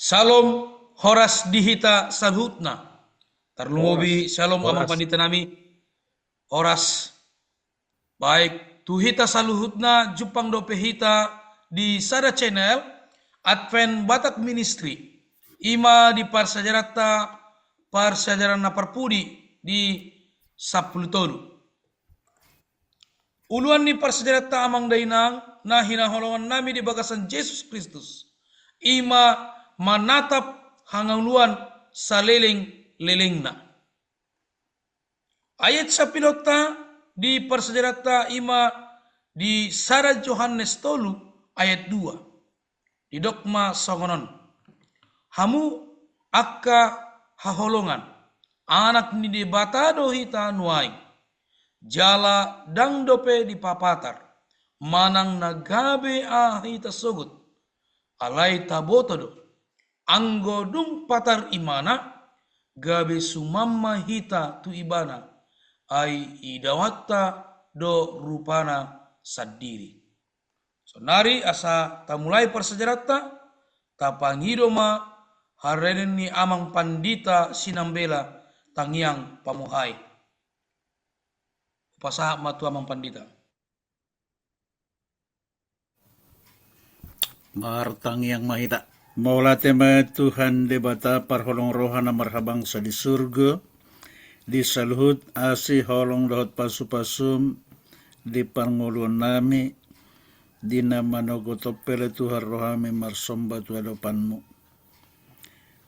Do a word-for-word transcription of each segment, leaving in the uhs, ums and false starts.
Syalom, horas di hita saluhutna. Tarlumobi syalom amang pandita nami. Horas. Baik, tu hita saluhutna, jumpang dope hita di sada channel, Advent Batak Ministry. Ima di parsiajaranta, parsiajaran na parpudi di sampulu tolu. Uluan ni parsiajaranta amang dainang na hinaholongan nami di bagasan Jesus Kristus, ima manatap hangoluan saleleng-lelengna. Ayat sapilonta di parsiajaranta ima di sada Johannes tolu ayat dua. Didok ma songon on: Hamu angka haholongan, anak ni Debata do hita nuaeng. Jala ndang dope dipapatar manang na gabe aha hita sogot. Alai taboto do, anggo dung patar Ibana, gabe suman ma hita tu Ibana, ai idawanta do rupana sandiri. Saonari asa tamulai parsiajaranta, tapangido ma harani ni amang pandita Sinambela Tangiang Pamuhai. Hupasahat ma tu amang pandita. Martangiang ma hita. Mauliate ma Tuhan Debata parholong roha na marhabangsa di surgo, di saluhut asi holong dohot pasupasum di parngoluon nami, di na manogot on pe ale Tuhan rohami marsomba tu adopanmu.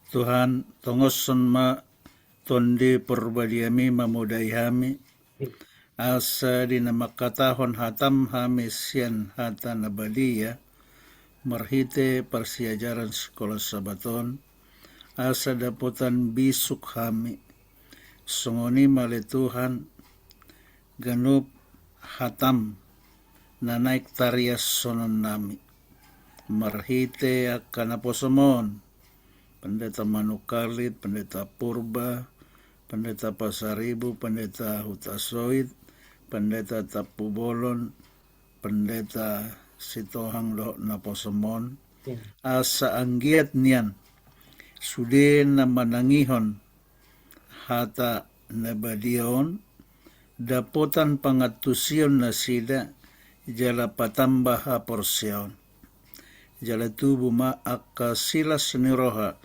Tuhan, tongoshon ma Tondi Parbadiami mamodai hami, asa di na mangkatahon hatam hami sian hata na badia, marhite parsiajaran sikola Sabat on, asa dapotan bisuk hami. Songon i ma ale Tuhan, ganup hatam na naeng tariashonon nami. Marhite angka naposom on, Pendeta Manungkalit, Pendeta Purba, Pendeta Pasaribu, Pendeta Hutasoit, Pendeta Tampubolon, Pendeta Sitohang dohot naposom on, asa anggiat nian sude na manangihon hata na badia on, dapotan pangantusion nasida, jala patamba haporseaon. Jala tubu ma angka silas ni roha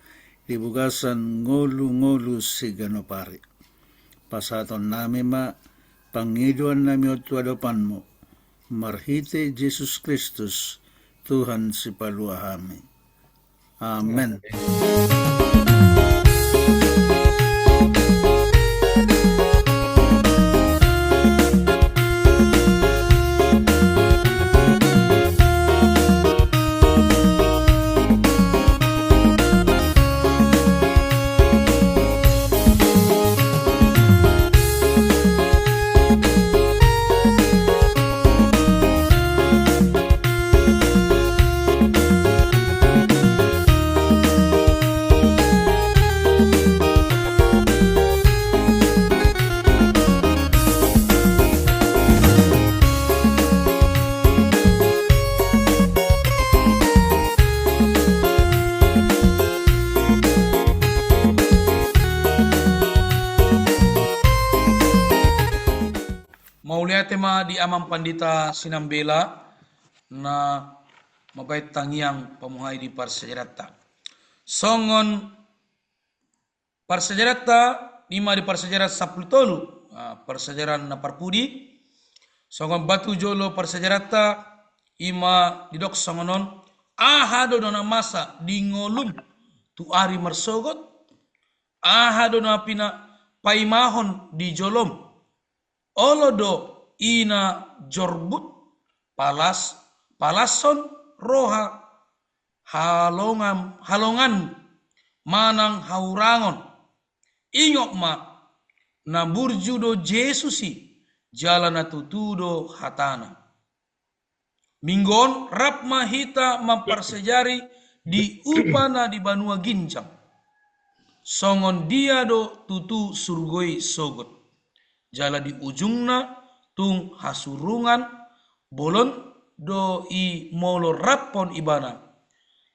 di bagasan ngolungolu siganup ari. Pasahaton nami ma pangidoan nami on tu adopanmu, marhite Jesus Kristus, Tuhan sipalua hami. Amen. Mauliate ma di amang pandita Sinambela na mambahen tangiang pamuhai di parsiajaranta. Songon parsiajaranta, ima di parsiajaran sampulu tolu, ah, parsiajaran na parpudi. Songon batu jolo parsiajaranta, ima didok songon on: Aha do na masa di ngolum tu ari marsogot? Aha do na pinapaimahon di jolom? Olo do i na jorbut, palas, palashon roha, halongan, halongan manang hahurangon. Ingot ma, na burju do Jesus i, jala na tutu do hatana. Minggu on rap ma hita mamparsiajari di upa na di banua ginjang. Songon dia do tutu surgo i sogot. Jala di ujungna tung hasurungan bolon do i molo raphon Ibana.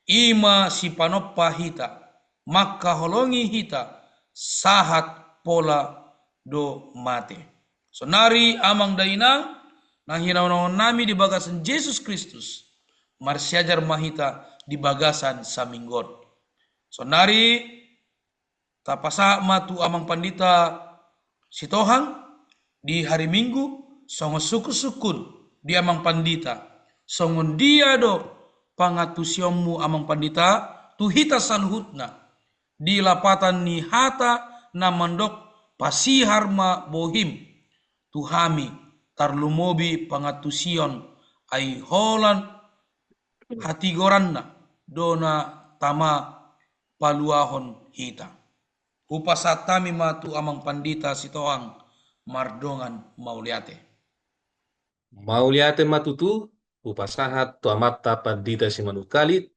I ma sipanompa hita, mangkaholongi hita, sahat pola do mate. Sonari amang dainang, na hinaholongan nami di bagasan Jesus Kristus, marsiajar ma hita di bagasan saminggu on. Sonari tapasahat ma tu amang pandita Sitohang di hari Minggu, songon sungkun-sungkun di amang pandita. Songon dia do pangantusionmu amang pandita, tu hita saluhutna, di lapatan ni hata na mandok pasihar ma bohim, tu hami tarlumobi pangantusion ai holan hatigoranna do na tama paluahon hita. Hupasahat hami ma tu amang pandita Sitohang mardongan mauliate. Mauliate ma tutu, hupasahat tu amanta pandita Simanungkalit,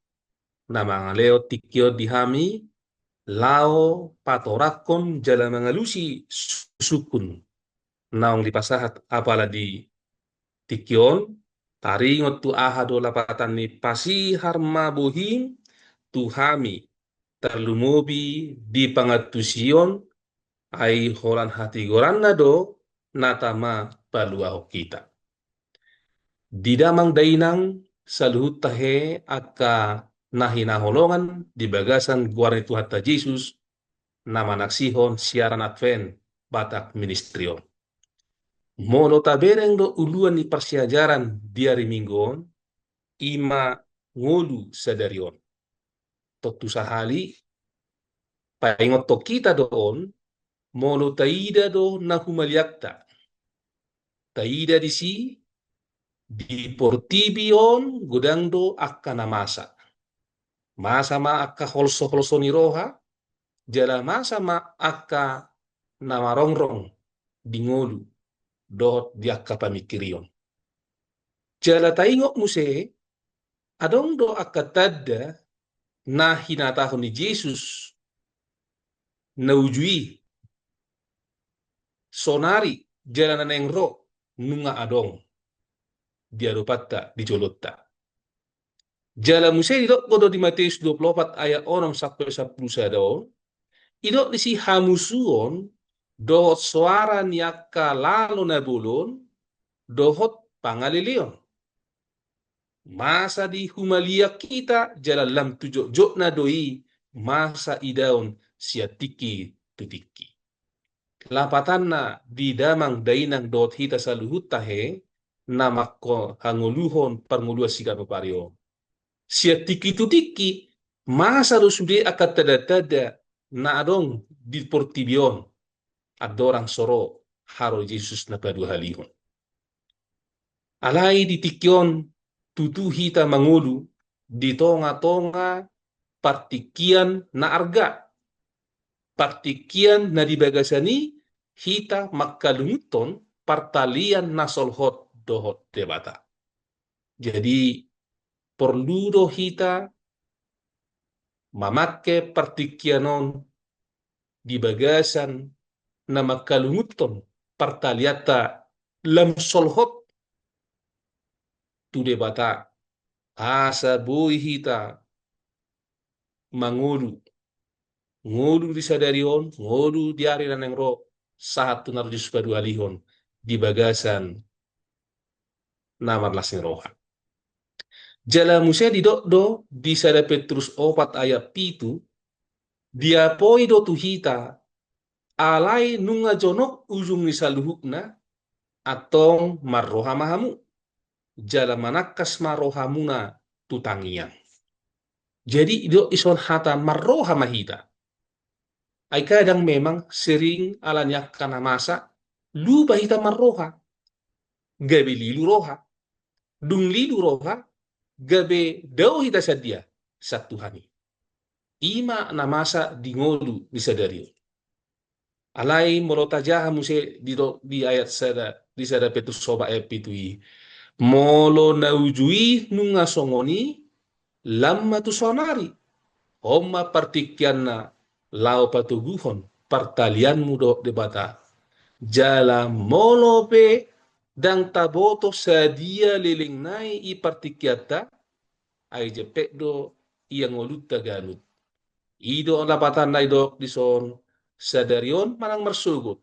na mangalehon tingki on di hami, laho patorangkon jala mangalusi sungkun naung dipasahat apala di tingki on, taringot tu aha do lapatan ni pasihar ma bohim, tu hami tarlumobi di pangantusion ai holan hatigoranna do na tama paluahon hita. Di damang dainang saluhut tahe angka na hinaholongan di bagasan goar ni Tuhanta Jesus, na manaksihon siaran Advent Batak Ministry on. Molo tabereng do uluan ni parsiajaran di ari Minggu on, i ma ngolu sadari on. Tontu sahali, paingothon hita do on, molo taida do na humaliangta. Taida disi, di portibi on godang do angka na masa. Masa ma angka holso-holso ni roha, jala masa ma angka na marongrong di ngolu dohot di angka pamingkirion. Jala taingot muse, adong do angka tanda na hinatahon ni Jesus na uju i, sonari jala na naeng ro nunga adong di adopanta, di jolonta. Jala muse didok do di Mateus dua pulu opat ayat onom sampe sampulu sada on, didok disi hamusuon dohot soara ni angka lalo na bolon dohot pangaleleon. Masa di humaliang hita jala lam tu jotjotna do i masa idaon sian tingki tu tingki. Lapatanna di damang dainang dohot hita saluhut tahe, na mangko hangoluhon parngoluan siganup ari on. Sian tingki tu tingki, masa do sude angka tanda-tanda na adong di portibi on, andorang so ro haro Jesus na paduahalihon. Alai di tingki on tutu hita mangolu di tonga-tonga partingkian na arga, partingkian na di bagasan i hita mangkalungunhon partalian na solhot dohot Debata. Jadi, porlu do hita mamangke partingkian on di bagasan na mangkalungunhon partalianta lam solhot tu Debata, asa boi hita mangolu, ngolu di sadari on, ngolu di ari na naeng ro, sahat tu na ro Jesus paduahalihon di bagasan na marlas ni roha. Jala muse didok do di sada Petrus opat ayat pitu, diapoi do tu hita, alai nunga jonok ujung ni saluhutna, antong marroha ma hamu, jala manangkas ma rohamuna tu tangiang. Jadi didok dison hata marroha ma hita. Ai kadang memang sering ala ni angka na masa, lupa hita marroha. Gabe lilu roha. Dung lilu roha, gabe dao hita sadia sian Tuhan i. I ma na masa di ngolu ni sadari on. Alai molo tajaha muse di, di ayat sada, di sada Petrus opat ayat pitu i. Molo na uju i nunga songon i, lam ma tu saonari. On ma partingkianna laho patoguhon partalianmu dohot Debata. Jala molo pe ndang taboto sadia leleng nai i partingkianta, ai jempek do ia ngolunta ganut. I do lapatanna didok dison, sadari on manang marsogot,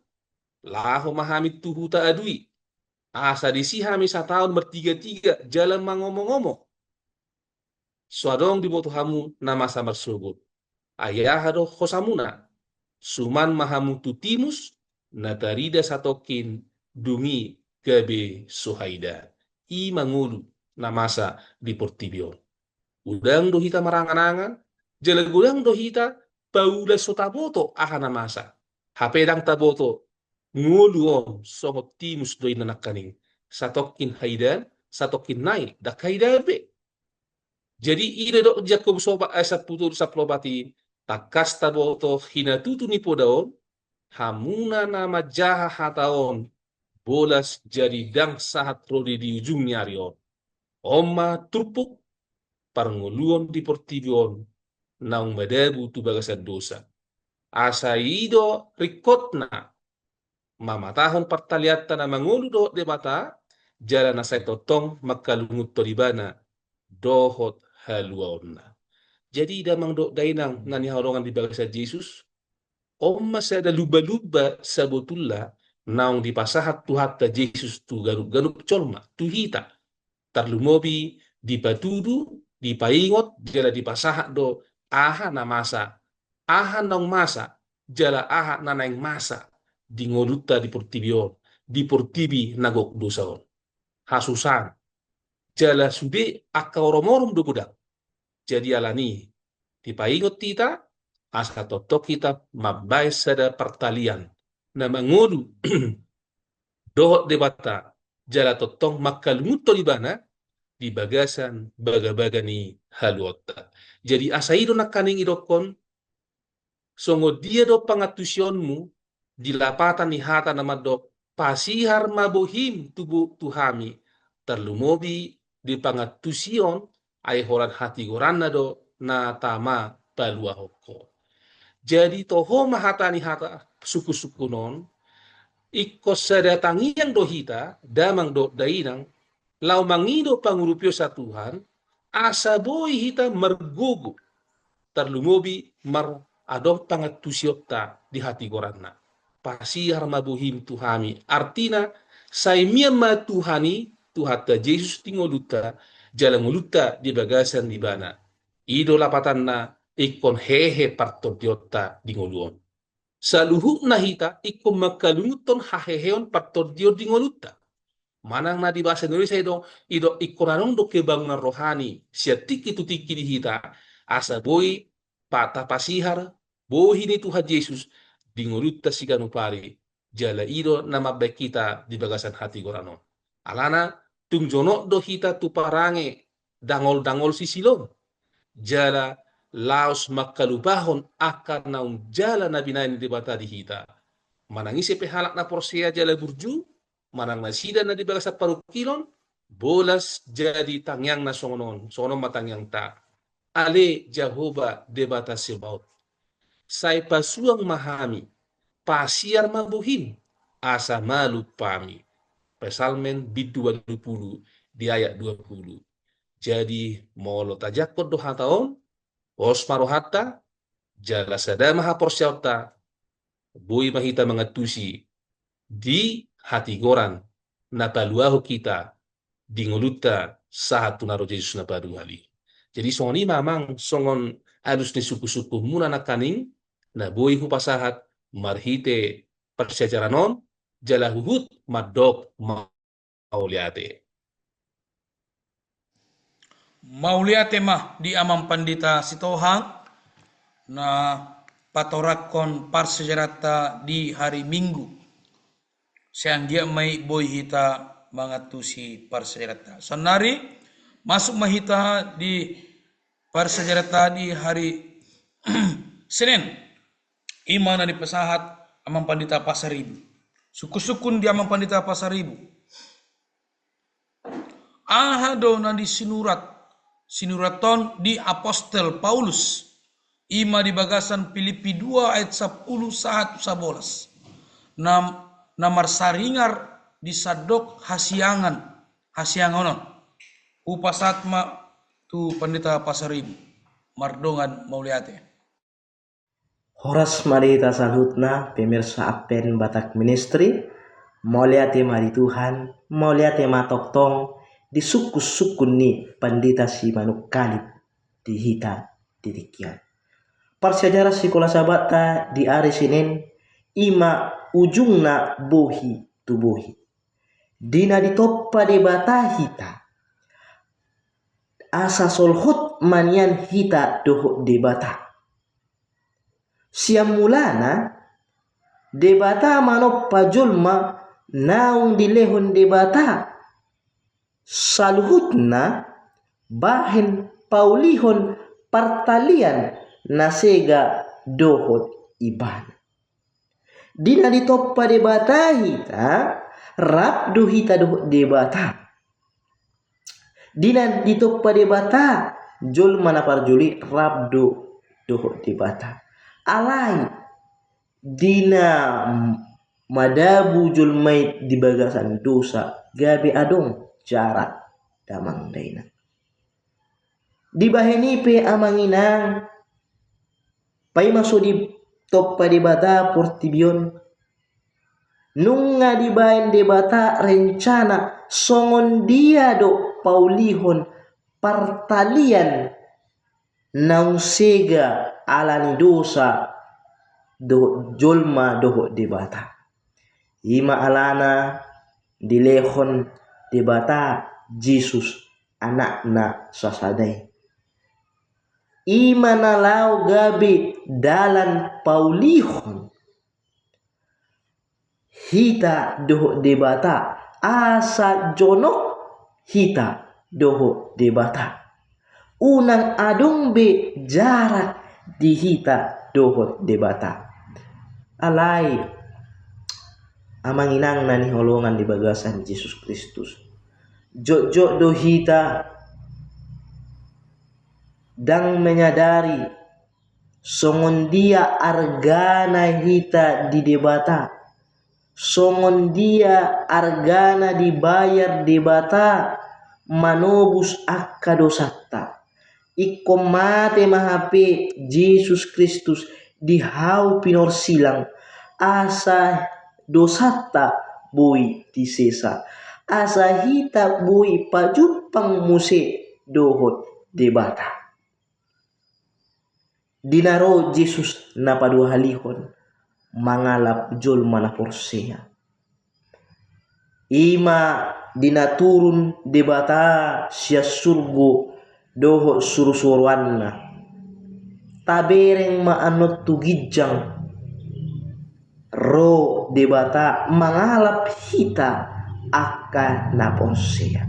laho ma hami tu huta Adui, asa disi hami sataon martigatiga jala mangomongomong. So adong diboto hamu na masa marsogot. Ai aha do hosamuna? Suman ma hamu tu timus, na tarida satongkin, dung i gabe so haida. I ma ngolu na masa di portibi on. Godang do hita marangan-angan, jala godang do hita paula so taboto aha na masa. Hape ndang taboto, ngolu on songon timus do inna nangkaning. Satongkin haidaan, satongkin nai ndang haidaan be. Jadi i do didok di Jakobus opat ayat sampulu tolu sampulu opat i, tangkas taboto hinatutu ni poda on, hamuna na manjaha hata on, bolas jadi ndang sahat ro di ujung ni ari on. On ma turpuk parngoluon di portibi on, naung madabu tu bagasan dosa. Asa i do ringkotna, mamatahon partalianta na mangolu dohot Debata, jala na sai tongtong mangkalungunhon Ibana dohot haluaonna. Jadi damang dohot dainang na hinaholongan di bagasan Jesus, on ma sada lumba-lumba sabotulna naung dipasahat Tuhanta Jesus tu ganup-ganup jolma, tu hita. Tarlumobi dipatudu, dipaingot, jala dipasahat do aha na masa, aha naung masa, jala aha na naeng masa di ngolunta di portibi on, di portibi na gok dosa on. Hasusaan, jala sude angka orom-orom do godang. Jadi alani dipaingot hita, asa tongtong hita mambaen sada partalian na mangolu dohot Debata, jala tongtong mangkalungunhon Ibana di bagasan bagabaga ni haluaonta. Jadi asa i do nangkaning didokkon, songon dia do pangantusionmu di lapatan ni hata na mandok, pasihar ma bohim tu bo-, tu hami, tarlumobi di pangantusion, ai holan hatigoranna do na tama paluahon ho. Jadi toho ma hata ni hata sungkun-sungkun on, ingkon sada tangiang do hita, damang dohot dainang, laho mangido pangurupion sian Tuhan, asa boi hita margogo, tarlumobi mar adong pangantusionta di hatigoranna. Pasihar ma bohim tu hami. Artina, sai mian ma Tuhan i, Tuhanta Jesus di ngolunta, jala ngolunta di bagasan Ibana. I do lapatanna, ingkon hehe partondionta di ngolu on. Saluhutna hita ingkon mangkalungunhon haheheon partondion di ngolunta. Manang na di bahasa Indonesia i do, i do ingkon adong do kebangunan rohani sian tingki tu tingki di hita, asa boi pa-, tapasihar bohi ni Tuhan Jesus di ngolunta siganup ari, jala i do na mambaen hita di bagasan hatigoran on. Alana tung jonok do hita tu parange dangol-dangol sisilon, jala laos mangkalupahon angka naung jala na binahen ni Debata di hita. Manang ise pe halak na porsea jala burju, manang nasida na di bagasan parungkilon, bolas jadi tangiangna songon on, songon on ma tangiangta. Ale Jahowa Debata Sebaot, sai pasuang ma hami, pasiar ma bohim, asa malum hami. Psalmen bindu ualu pulu di ayat dua pulu. Jadi molo tajangkon do hata on, pos ma rohanta, jala sada ma haporseaonta, boi ma hita mangantusi di hatigoran na paluahon hita di ngolunta sahat tu na ro Jesus na paduahali. Jadi songon i ma amang songon alus ni sungkun-sungkunmuna nangkaning na boi hupasahat marhite parsiajaran on, jala huhut mandok mauliate. Mauliate ma di Amang Pandita Sitohang na patorangkon parsiajaranta di hari Minggu. Sai anggiat ma i boi hita mangantusi parsiajaranta. Saonnari masuk ma hita di parsiajaranta di hari Senin. I ma na dipasahat Amang Pandita Pasaribu. Sungkun-sungkun di Amang Pandita Pasaribu. Aha do na disinurat, sinurathon di apostel Paulus, i ma di bagasan Pilipi dua ayat sampulu sahat sabolas. Na, na marsaringar di sandok hasiangan, hasiangan on. Hupasahat ma tu Pandita Pasaribu. mardongan mauliate. Horas ma di hita saluhutna, pemirsa Advent Batak Ministry, mauliate ma di Tuhan, mauliate ma tongtong di sungkun-sungkun ni Pandita Simanungkalit di hita di tingki on. Parsiajaran Sikola Sabatta di ari Senin, i ma ujungna bohi tu bohi. Di na ditompa Debata hita, asa solhot ma nian hita dohot Debata. Sian mulana, Debata manompa jolma naung dilehon Debata. Saluhutna bahen paulihon partalian na sega dohot Ibana. Di na ditompa Debata hita, rap do hita dohot Debata. Di na ditompa Debata, jolma na parjolo i rap do dohot Debata. Alai, di na madabu jolma i di bagasan dosa, gabe adong jarak damang dainang. Dibahen i pe amang inang, paima so ditompa Debata portibi on, nunga dibahen Debata rencana songon dia do paulihon partalian naung sega ala ni dosa dohot jolma dohot Debata. I ma alana dilehon Debata Jesus, Anakna sasada i. I ma na laho gabe dalan paulihon hita dohot Debata, asa jonok hita dohot Debata. Unang adong be jarak di hita dohot Debata. Alai, amang inang na hinaholongan di bagasan Jesus Kristus, jotjot do hita ndang menyadari songon dia argana hita di Debata, songon dia argana dibayar Debata manobus angka dosanta. Ingkon mate ma hape Jesus Kristus di hau pinorsilang, asa dosanta boi disesa, asa hita boi pajumpang muse dohot Debata. Di na ro Jesus na paduahalihon mangalap jolma na porsea, i ma di na turun Debata sian surgo dohot surusuruanna. Tabereng ma annon tu ginjang, ro Debata mangalap hita angka na porsea.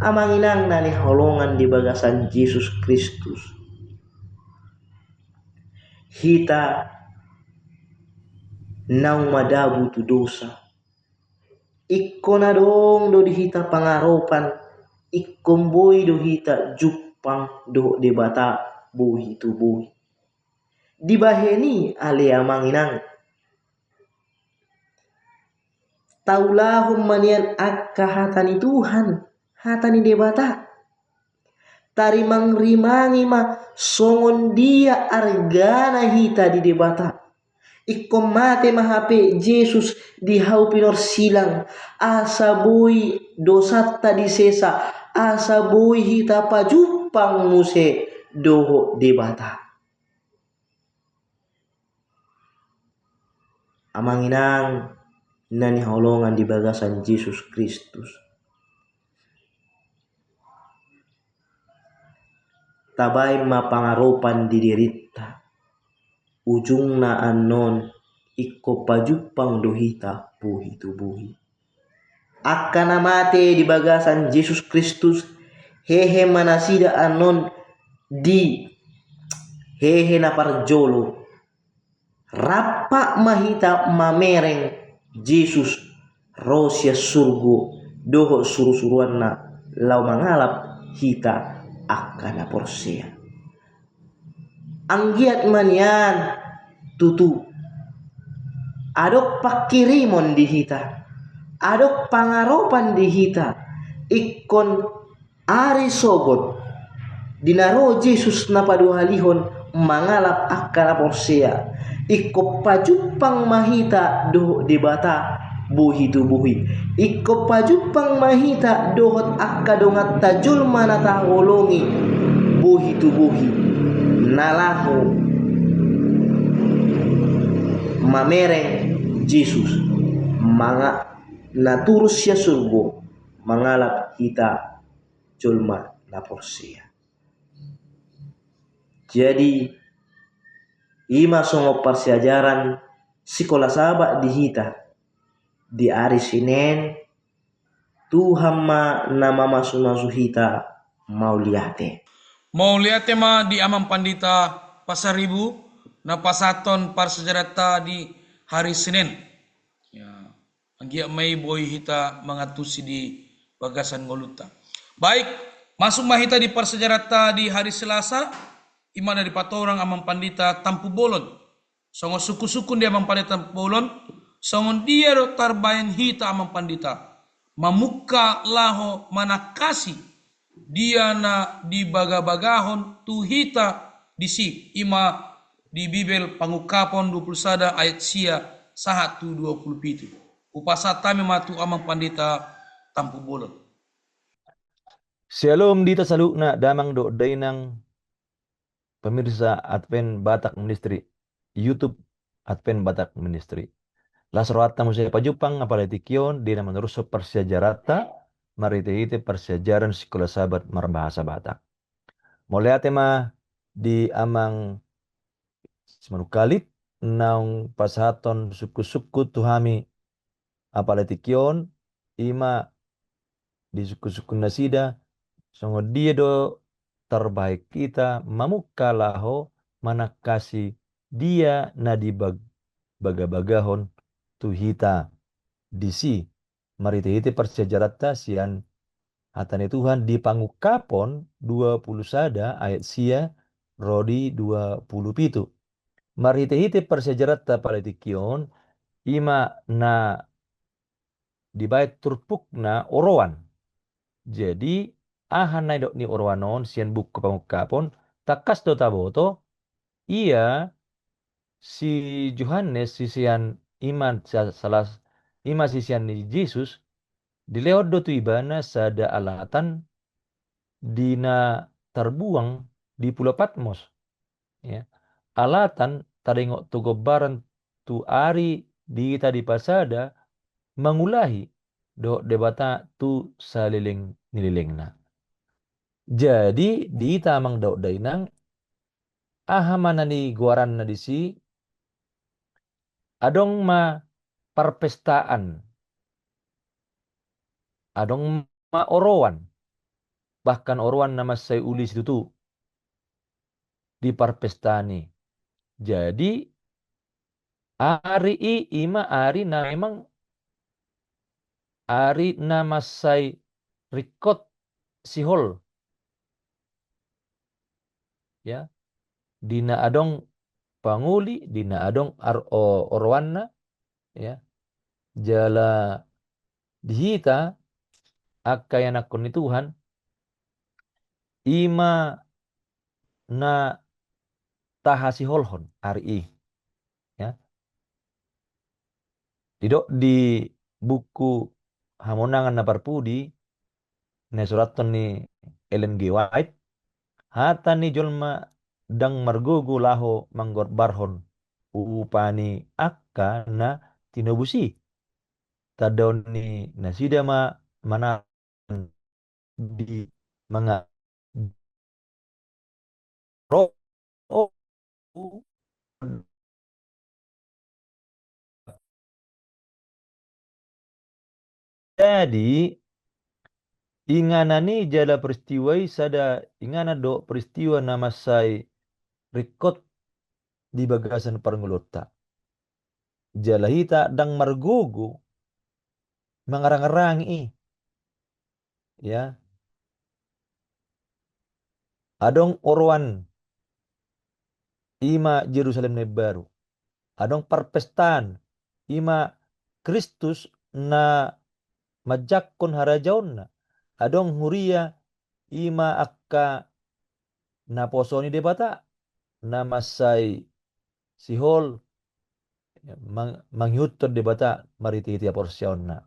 Amang inang na hinaholongan di bagasan Jesus Kristus, hita naung madabu tu dosa, ingkon adong do di hita pangaropan, ingkon boi do hita jumpang dohot Debata bohi tu bohi. Dibahen i ale amang inang, taulahon ma nian angka hata ni Tuhan, hata ni Debata. Tarimangrimangi ma songon dia argana hita di Debata. Ingkon mate ma hape Jesus di hau pinorsilang, asa boi dosanta disesa, asa boi hita pajumpang muse dohot Debata. Amang inang na hinaholongan di bagasan Jesus Kristus, tabaen ma pangaropan di dirinta. Ujungna annon ingkon pajumpang do hita bohi tu bohi. Angka na mate di bagasan Jesus Kristus, hehe ma nasida annon di hehe na parjolo. Rap ma hita mamereng Jesus ro sian surgo dohot surusuruanna laho mangalap hita angka na porsea. Anggiat ma nian tutu adong pangkirimon di hita, adong pangaropan di hita, ingkon ari sogot Di na ro Jesus na paduahalihon mangalap angka na porsea. Ingkon pajumpang ma hita dohot Debata bohi tu bohi. Ingkon pajumpang ma hita dohot angka donganta jolma na taholongi bohi tu bohi. Na laho mamereng Jesus, manga-, na turun sian surgo mangalap hita jolma na porsea. Jadi, i ma songon parsiajaran sikola Sabat di hita di ari Senin. Tuhan ma na mamasumasu hita. Mauliate. Mauliate ma di Amang Pandita Pasaribu, na pasahathon parsiajaranta di hari Senin. Ya. Anggiat ma i boi hita mangantusi di bagasan ngolunta. Baik, masuk ma hita di parsiajaranta di hari Selasa, i ma na dipatorang Amang Pandita Tampubolon. Songon sungkunsungkun di Amang Pandita Tampubolon, songon dia do tarbahen hita Amang Pandita mamungka laho manangkasi dia na dibagabagahon tu hita disi, i ma di Bibel Pangungkapon dua pulu sada ayat sia sahat tu dua pulu pitu. Hupasahat hami ma tu Amang Pandita Tampubolon. Syalom di hita saluhutna, damang dohot dainang, pemirsa Advent Batak Ministry, YouTube Advent Batak Ministry. Las rohanta muse pajumpang apala di tingki on di na manarushon parsiajaranta marhitehite parsiajaran Sikola Sabat marbahasa Batak. Mauliate ma di Amang Simanungkalit naung pasahathon sungkunsungkun tu hami apala di tingki on, i ma di sungkunsungkun nasida, songon dia do tarbahen hita mamungka laho manangkasi dia na dibag-, bagabagahon tu hita disi, marhitehite parsiajaranta sian hata ni Tuhan di Pangungkapon dua pulu sada ayat sia ro di dua pulu pitu. Marhitehite parsiajaranta apala di tingki on, i ma na dibahen turpukna oroan. Jadi, aha na nidok ni oroan on sian buku Pangungkapon, tangkas do taboto, ia si Johannes, sisean, i ma sa-, salah, i ma sisean ni Jesus, dilehon do tu ibana sada alatan di na tarbuang di Pulo Patmos. Ya. Alatan taringot tu gombaran tu ari di hita dipasada mangulahi dohot Debata tu saleleng ni lelengna. Jadi, di hita amang dohot dainang, aha ma na nigoaranna disi, adong ma parpestaan, adong ma oroan, bahkan oroan na mansai uli situtu di parpestaan i. Jadi, ari i, i ma ari na memang ari na mansai ringkot sihol. Ya. Di na adong pangoli, di na adong ar-, o-, oroanna, ya. Jala di hita angka ianakhon ni Tuhan, i ma na tahasiholhon ari i. Ya. Didok di buku Hamonangan na Parpudi, na isurathon ni Ellen G. White, hata ni jolma ndang margogo laho manggombarhon upa ni angka na tinobus i. Tandaon ni nasida ma mana di manga-, ro-, o-, jadi, inganan i jala peristiwa i sada inganan dohot peristiwa na mansai ringkot di bagasan parngoluonta. Jala hita ndang margogo mangarang-arangi i. Ya. Adong oroan, i ma Jerusalem na imbaru. Adong parpestaan, i ma Kristus na manjangkon harajaonna. Adong huria, i ma angka naposo ni Debata, na mansai sihol, mang-, mangihuthon Debata marhite-hite haporseaonna.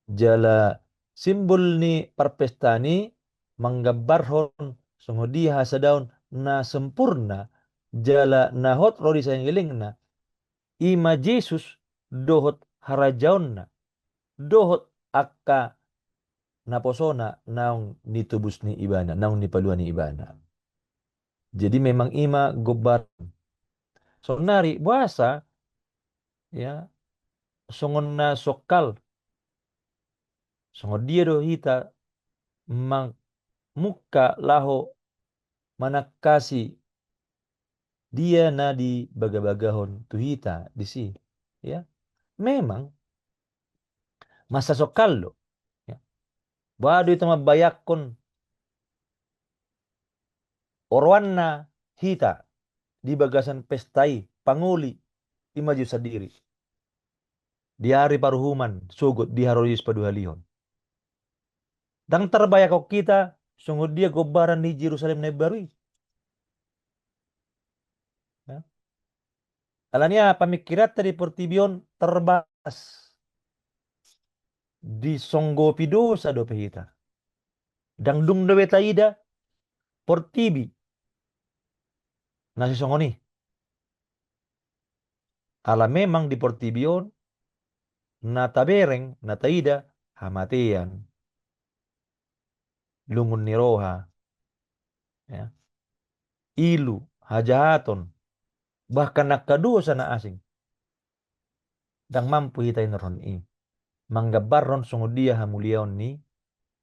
Jala simbol ni parpestaan i manggambarhon songon dia hasadaon na sempurna, jala na hot ro di sahenggelengna, i ma Jesus dohot harajaonna, dohot angka naposona naung nitobus ni ibana, naung nipalua ni ibana. Jadi memang i ma gombar. Saonnari boasa, ya, songon na songkal, songon dia do hita mamungka laho manangkasi dia na dibagabagahon tu hita disi. Ya. Memang mansai songkal do. Ya. Boha do hita mambayangkon oroanna hita di bagasan pesta i, pangoli, i ma Jesus sandiri. Di ari paruhuman, sogot di hari Jesus paduahalihon. Ndang tarbayangkon hita songon dia gombaran ni Jerusalem na imbaru i. Ya. Alani aha, pamingkiranta di portibi on terbatas. Disonggopi dosa dope hita. Ndang dung dope taida portibi na sisongon i. Ala memang di portibi on na tabereng, na taida hamatean, lungun ni roha, ya, ilu, hajahaton, bahkan angka dosa na asing. Ndang mampu hita hinorhon i manggambarhon songon dia hamuliaon ni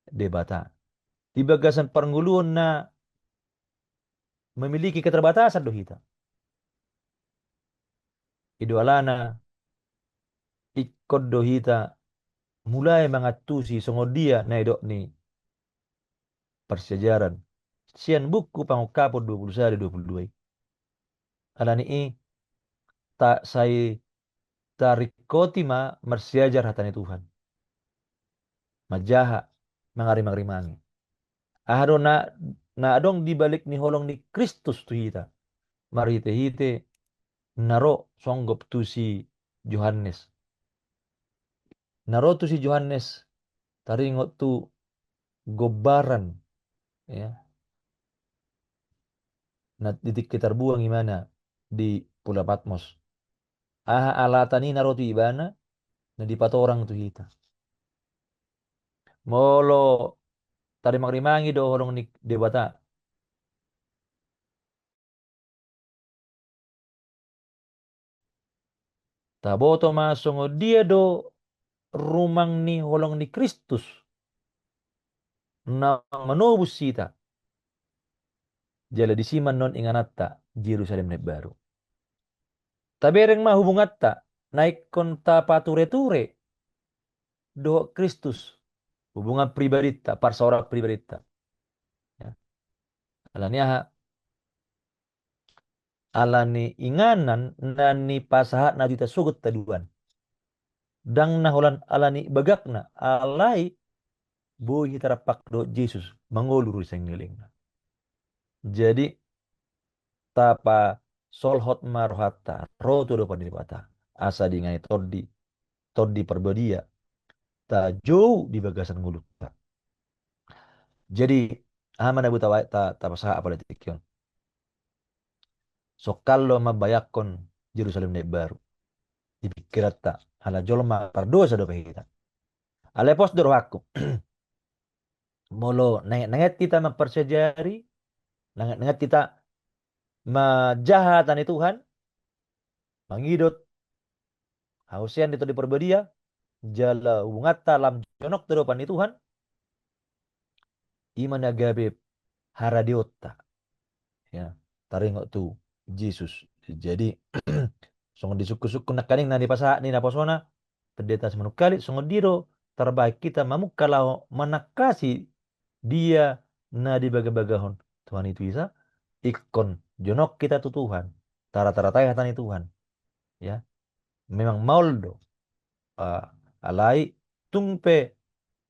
Debata. Di bagasan parngoluon na memiliki keterbatasan do hita. I do alana ingkon do hita mulai mangantusi songon dia na nidok ni parsiajaran sian buku Pangungkapon dua puluh sada, dua puluh dua i. Alani i, ta, sai taringkoti ma marsiajar hata ni Tuhan. Manjaha, mangarimangrimangi. Aha do na, na adong di balik ni holong ni Kristus tu hita. Marhitehite na ro songgop tu si Johannes. Na ro tu si Johannes, taringot tu gombaran, ya. Na di tingki tarbuang ibana di Pulau Patmos. Aha alatan i na ro tu ibana, na dipatorang tu hita. Molo tarimangrimangi do holong ni Debata, taboto ma songon dia do rumang ni holong ni Kristus na manobus hita. Jala disi ma annon ingananta Jerusalem na imbaru. Tabereng ma hubunganta na ingkon tapatureture dohot Kristus, hubungan pribadinta, parsaoran pribadinta. Ya. Alani aha? Alani inganan na nipasahatna tu hita sogot taduan. Ndang na holan alani bagakna, alai boi hita rap dohot Jesus, mangolu ro di sahenggelengna. Jadi, tapasolhot ma rohanta ro tu adopan ni Debata, asa diingani Tondi, Tondi Parbadia, tajou di bagasan ngolunta. Jadi, aha ma na boi ta, ta, tapasahat apala di tingki on? Songkal do mambayangkon Jerusalem na imbaru di pingkiranta, ala jolma pardosa dope hita. Alai pos do rohangku. Molo nanget-nanget hita mamparsiajari, nanget-nanget hita manjaha hata ni Tuhan, mangidot haosean di Tondi Parbadia, jala hubunganta lam jonok tu adopan ni Tuhan, i ma na gabe haradeonta. Ya, taringot tu Jesus. Jadi, songon disungkun-sungkun nangkaning na nipasahat ni naposona, Pendeta Simanungkalit, songon dia do tarbahen hita mamungka laho manangkasi dia na dibagabagahon Tuhan i tu hita, ingkon jonok hita tu Tuhan, tarata-ratai hata ni Tuhan. Ya, memang maol do. Ah, alai tung pe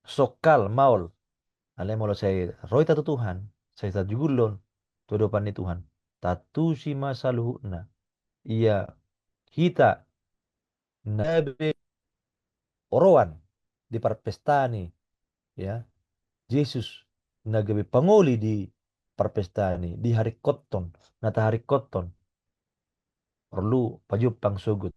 songkal maol. Alai molo sai ro hita tu Tuhan, sai tajugulon, tu adopan ni Tuhan. Tantusi ma saluhutna. Ia hita na gabe oroan di parpestaan i, ya, Jesus na gabe pangoli di parpestaan i, diharingkothon, na taharingkothon. Porlu pajumpang sogot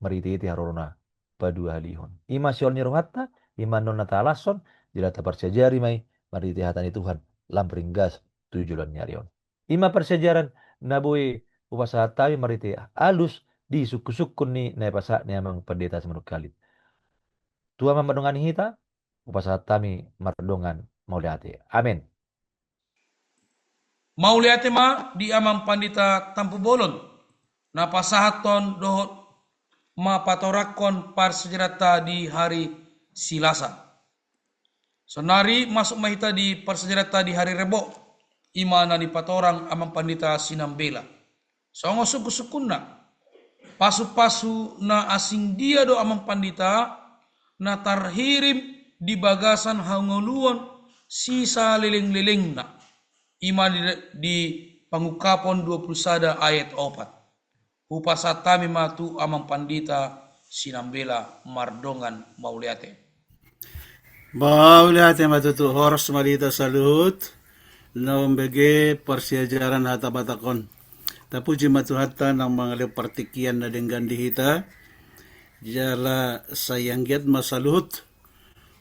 marhitehite harorona paduahalihon. I ma sihol ni rohanta, i ma annon na talashon, jala taparsiajari ma i marhite hata ni Tuhan lam ringgas tu joloan ni ari on. I ma parsiajaran na boi hupasahat hami marhite alus di sungkunsungkun ni na hupasahat ni amang pandita Simanungkalit. Tuhan ma mandongani hita, hupasahat hami mardongan mauliate. Amen. Mauliate ma di amang pandita Tampubolon na pasahathon dohot mapatorangkon parsiajaranta di hari Silasa. Sonari masuk ma hita di parsiajaranta di hari Rebo, i ma na nipatorang amang pandita Sinambela. Songon sungkunsungkunna, pasupasu na asing dia do amang pandita na tarhirim di bagasan hangoluan sisalelenglelengna, i ma di, di Pangungkapon dua pulu sada ayat opat. Hupasahat hami ma tu amang pandita Sinambela mardongan mauliate. Mauliate ma tutu, horas ma di hita saluhut na umbege parsiajaran hata Batak on. Tapuji ma Tuhanta naung mangalehon partingkian na denggan di hita, jala sai anggiat ma saluhut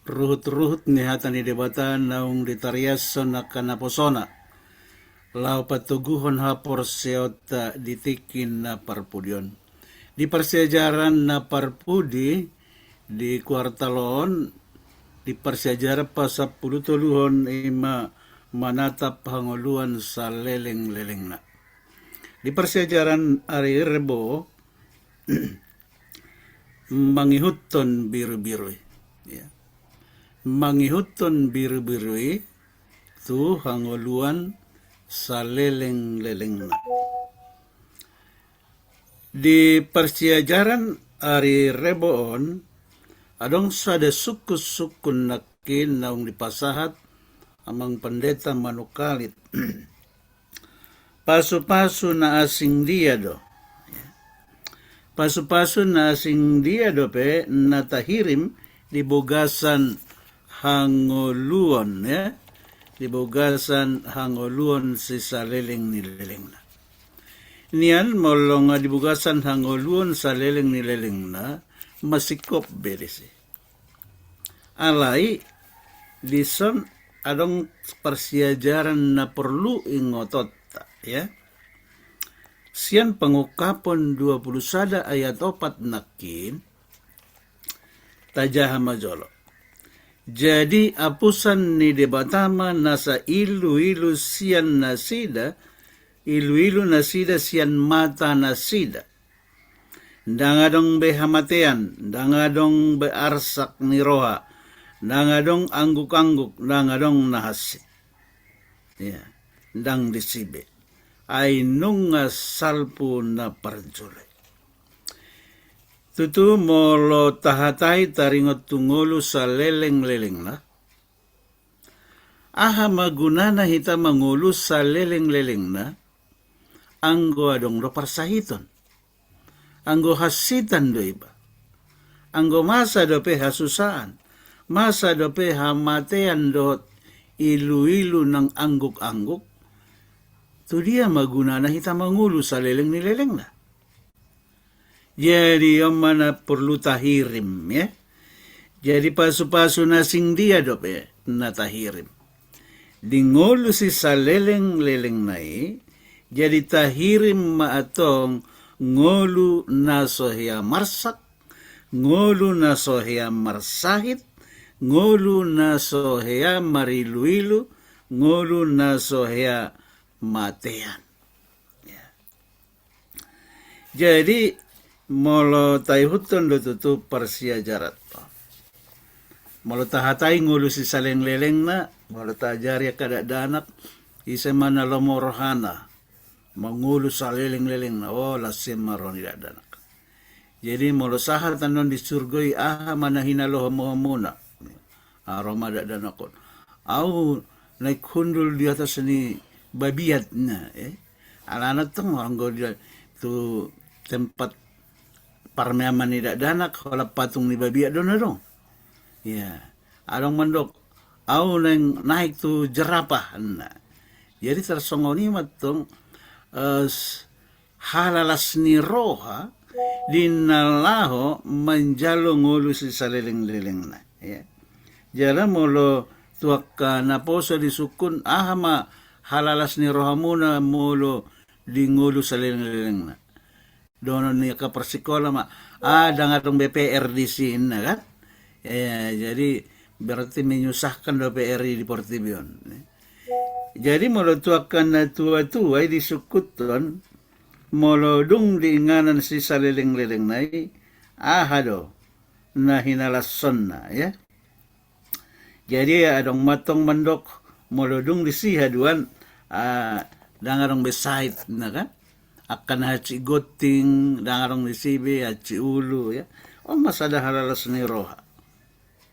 ruhutruhut ni hata ni Debata naung ditariashon angka naposona laho patoguhon haporseaonta di tingki na parpudi on. Di parsiajaran na parpudi di kuartal on, di parsiajaran pasampulutoluhon, i ma manatap hangoluan salelenglelengna. Di parsiajaran ari Rebo, mangihuthon birubiru i. Ya. Mangihuthon birubiru i tu hangoluan salelenglelengna. Di parsiajaran ari Rebo on, adong sada sungkunsungkun nangkin naung dipasahat amang pandita Manungkalit. Pasupasu na asing dia do. Pasupasu na asing dia dope na tahirim di bagasan hangoluan, ya, di bagasan hangoluan sisaleleng ni lelengna. Nian molo nga di bagasan hangoluan saleleng ni lelengna, masingkop be disi. Alai dison adong parsiajaran na porlu ingotonta, ya. Sian Pangungkapon dua pulu sada ayat opat nangkin, tajaha ma jolo. Jadi apusan ni Debata ma nasa iluilu sian nasida, iluilu nasida sian mata nasida. Ndang adong be hamatean, ndang adong be arsak ni roha, ndang adong anggukangguk, ndang adong na hansit. Ya, ndang disi be. Ai nunga salpu na parjolo i. Tutu molo tahatai taringot tu ngolu salelenglelengna, aha ma gunana hita mangolu salelenglelengna, anggo adong do parsahiton. Anggo hansitan do iba. Anggo masa dope hasusaan, masa dope hamatean dohot iluilu nang anggukangguk, tu dia ma gunana hita mangolu saleleng ni lelengna? Jadi on ma na porlu tahirim, ya. Jadi pasupasu na asing dia dope na tahirim di ngolu sisaleleng-lelengna i, jadi tahirim ma antong ngolu na so hea marsak, ngolu na so hea marsahit, ngolu na so hea marilu-ilu, ngolu na so hea matean. Ya. Jadi molo taihuthon do tutu parsiajaran, molo tahatai ngolu sisaleleng-lelengna, molo taajari angka dakdanak, ise ma na lomo rohana mangolu saleleng-lelengna, o, las ma roha ni dakdanak. Jadi molo sahat annon di surgo i, aha ma na hinalohon-lohonmuna? Aha, ro ma dakdanak on, au naik hundul di atas ni babiat na, eh. Alana tong orang go di, tu tempat parmeaman ni dakdanak, holan patung ni babiat do na dong. Ya, adong mandok, au naeng naik tu jerapah na. Jadi tarsongon i ma tong, eh, s-, halalas ni roha di na laho manjalo ngolu sisaleleng-lelengna, ya. Jala molo tu angka naposo disungkun, aha ma halalas ni rohamuna molo di ngolu saleleng-lelengna? Dohonon ni angka parsikola ma, ah, ndang adong be P R disi, kan? Eh, jadi berarti menyusahkan do P R i di portibi on. Jadi molo tu angka natua-tua i disungkuthon, molo dung di inganan sisaleleng-lelengna i, aha do na hinalashonna, ya. Jadi adong ma tong mandok, molo dung disi haduan, ah, ndang adong be sahit na, kan? Angka na hansit gonting, ndang adong disi be, hansit ulu, ya. On ma sada halalas ni roha.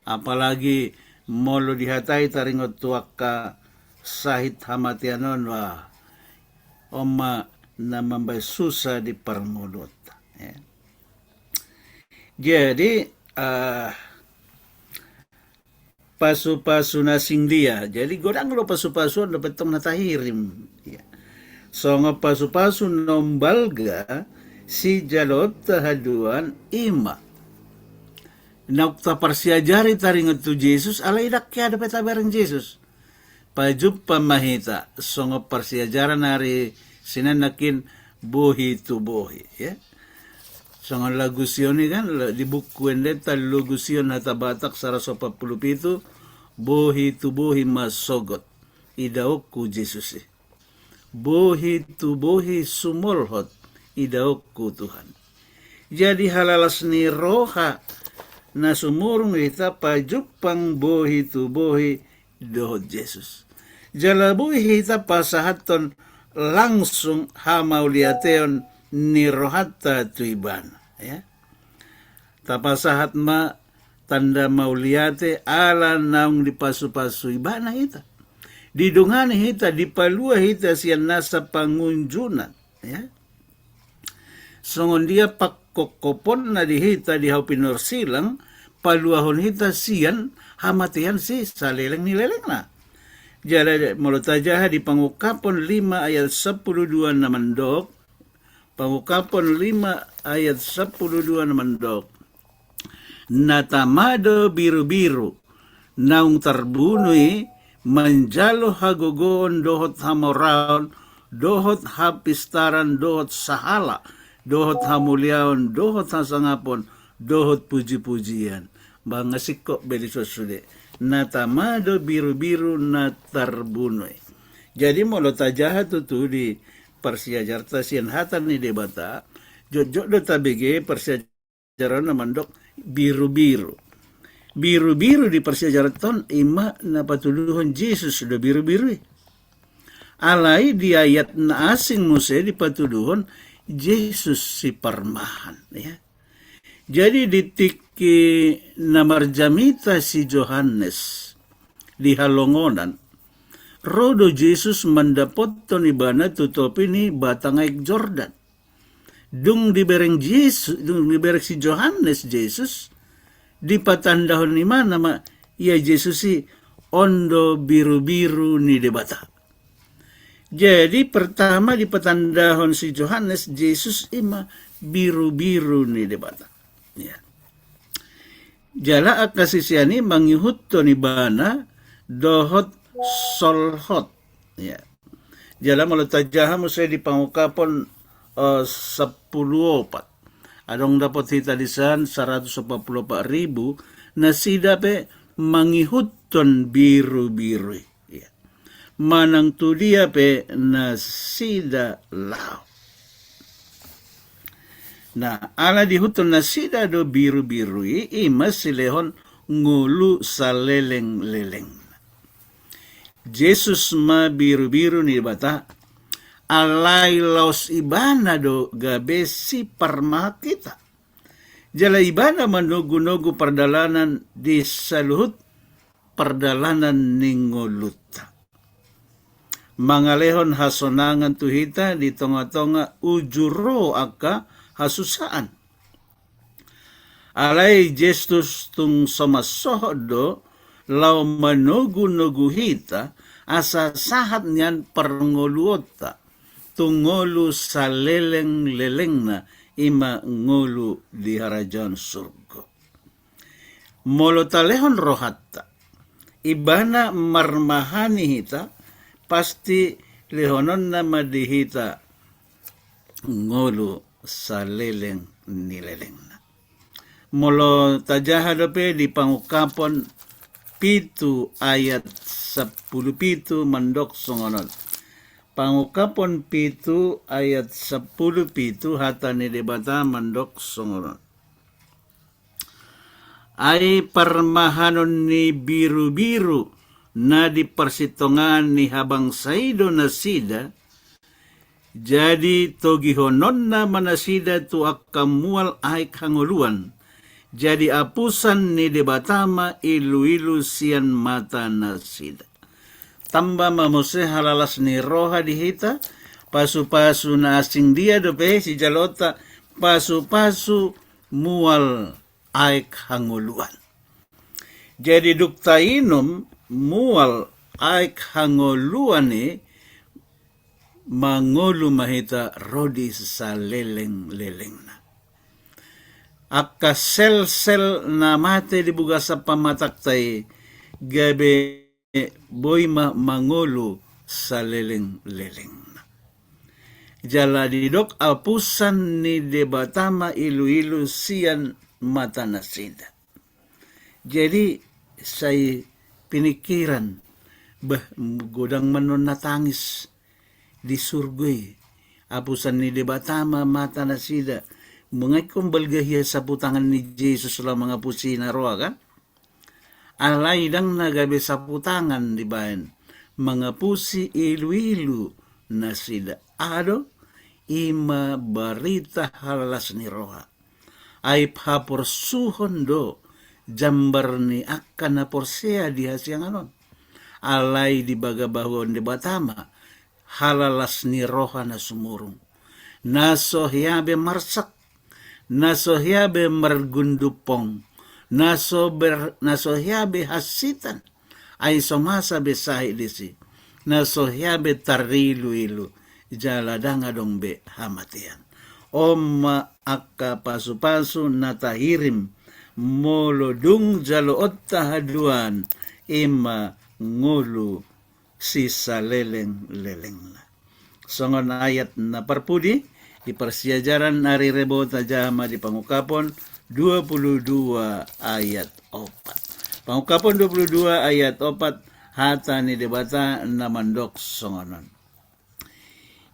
Apalagi molo dihatai taringot tu angka sahit hamatean on, wah, on ma na mambahen susa di parngoluonta, ya. Jadi, ah, pasu-pasu na singgiling. Jadi godang do pasu-pasu on dope tong na tahirim. Ya. Songon pasu-pasu na umbalga sijaloonta haduan, i ma naung taparsiajari taringot tu Jesus, alai ndang hea dope tabereng Jesus. Pajumpa ma hita songon parsiajaran ari Senen nangkin, bohi tu bohi, ya. Songon Logusion i, kan, la-, di buku endenta Logusion Hata Batak saratus opat pulu pitu, bohi tu bohi ma sogot idaonku Jesus i. Bohi tu bohi sumolhot idaonku Tuhan. Jadi halalas ni roha na sumurung hita pajumpang bohi tu bohi dohot Jesus. Jala boi hita pasahathon langsung hamauliateon ni rohanta tu Ibana, ya. Tapasahat ma tanda mauliate ala naung dipasu-pasu Ibana hita. Didongani hita, dipalua hita sian nasa pangunjunan, ya. Songon dia pangkophoponna di hita di hau pinorsilang, paluahon hita sian hamatean sisaleleng ni lelengna. Jala molo tajaha di Pangungkapon lima ayat sampulu dua na mandok, Pangungkapon lima ayat sampulu dua na mandok, na tama do birubiru naung tarbunu i manjalo hagogoon dohot hamoraon, dohot hapistaran, dohot sahala, dohot hamuliaon, dohot hasangapon, dohot pujipujian. Ba nga singkop be dison sude. Na tama do birubiru na tarbunu i. Jadi molo tajaha tutu di parsiajaranta sian hata ni Debata, jotjot do tabege parsiajaran na mandok birubiru. Birubiru di parsiajaranta on i ma na patuduhon Jesus do birubiru i. Alai di ayat na asing muse dipatuduhon Jesus siparmahan, ya. Jadi di tingki na marjamita si Johannes di halongonan, ro do Jesus mandapothon ibana tu topi ni batang aek Jordan. Dung dibereng Jesus, dung dibereng si Johannes Jesus, dipatandahon ibana ma ia Jesus i on do birubiru ni Debata. Jadi pertama dipatandahon si Johannes Jesus i ma birubiru ni Debata. Ya. Jala angka sisean i mangihuthon ibana dohot solhot. Ya. Jala molo tajaha muse di Pangungkapon, eh, sampulu opat. Adong dapot hita disan saratus opat pulu opat ribu, nasida pe mangihuthon birubiru i. Ya. Manang tu dia pe nasida laho. Nah, ala diihuthon nasida do birubiru i, i ma silehon ngolu saleleng-leleng. Jesus ma birubiru ni Debata, alai laos ibana do gabe siparmahan hita. Jala ibana manogunogu pardalanan di saluhut pardalanan ni ngolunta. mangalehon hasonangan tu hita di tonga-tonga uju ro angka hasusaan. Alai Jesus tung so mansohot do laho manogu-nogu hita asa sahat nian parngoluonta tu ngolu saleleng-lelengna, i ma ngolu di harajaon surgo. Molo talehon rohanta, ibana marmahani hita, pasti lehononna ma di hita ngolu saleleng ni lelengna. Molo tajaha dope di Pangungkapon pitu ayat sampulu pitu mandok songon on. Pangungkapon pitu ayat sampulu pitu, hata ni Debata mandok songon on. Ai parmahanon ni birubiru na di parsitongaan ni habangsa i do nasida, jadi togihononna ma nasida tu angka mual aek hangoluan, jadi apusan ni Debata ma iluilu sian mata nasida. Tamba ma muse halalas ni roha di hita, pasupasu na asing dia dope sijaloonta, pasupasu mual aek hangoluan. Jadi dung tainum mual aek hangoluan i, mangolu ma hita ro di saleleng-lelengna. Angka sel-sel na mate di bagasan pamatangta i gabe boi ma mangolu saleleng-lelengna. Jala didok apusan ni Debata ma iluilu sian mata nasida. Jadi sai pinikiran, bah, godang ma annon na tangis di surgo i. Apusan ni Debata ma mata nasida. Mangihut balga hia saputangan ni Jesus laho mangapusi na roa, kan? Alai ndang na gabe saputangan dibaen mangapusi iluilu nasida. Aha do? I ma barita halalas ni roha. Ai haporsuhon do jambar ni angka na porsea di hasiangan on. Alai dibagabahen Debata ma halalas ni roha na sumurung, na so hea be marsak, na so hea be margundumpong, na so ber-, na so hea be hansitan, ai so masa be sahit disi, na so hea be tariluilu, jala ndang adong be hamatean. On ma angka pasupasu na tahirim molo dung jaloonta haduan, i ma ngolu sisaleleng-lelengna. Songon ayat na parpudi, di parsiajaran ari Rebo tajaha ma di Pangungkapon dua puluh dua ayat opat. Pangungkapon dua puluh dua ayat opat, hata ni Debata na mandok songon on.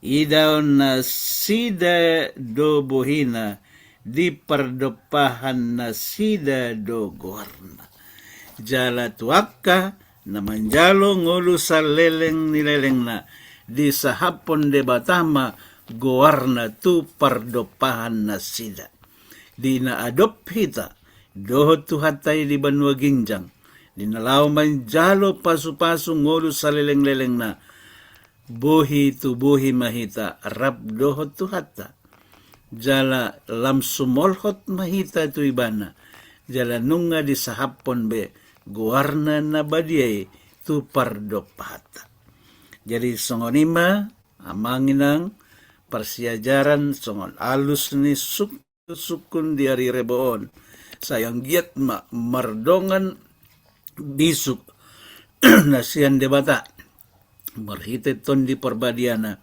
Idaon nasida do bohina, dipardompahan nasida do goarna. Jala tu angka na manjalo ngolu saleleng ni lelengna, disahaphon Debata ma goarna tu pardompahan nasida. Di na adop hita dohot Tuhanta i di banua ginjang, di na laho manjalo pasupasu ngolu saleleng-lelengna, bohi tu bohi ma hita rap dohot Tuhanta. Jala lam sumolhot ma hita tu Ibana, jala nunga disahaphon be goarna na badia i tu pardompahanta. Jadi songon i ma, amang inang, parsiajaran songon alus ni suk- sungkun di ari Rebo on. Sai anggiat ma mardongan bisuk na sian Debata marhite Tondi Parbadiana,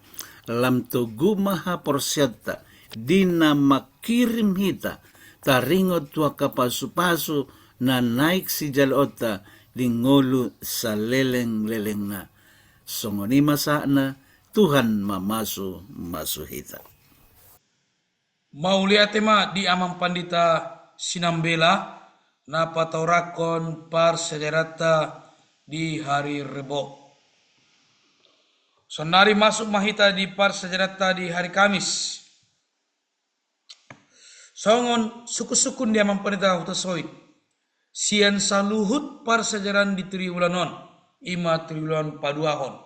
lam togu ma haporseaonta di na mangkirim hita taringot tu angka pasupasu na naeng sijaloonta di ngolu saleleng-lelengna. Songon i ma sahatna, Tuhan mamasumasu hita. Mauliate ma di Amang Pandita Sinambela na pataurakhon parsiajaranta di hari Rebo. Saonnari masuk ma hita di parsiajaranta di hari Kamis. Songon sungkun-sungkun di Amang Pandita Huta Soit, sian saluhut parsiajaran di triwulan on, i ma triwulan paduahon.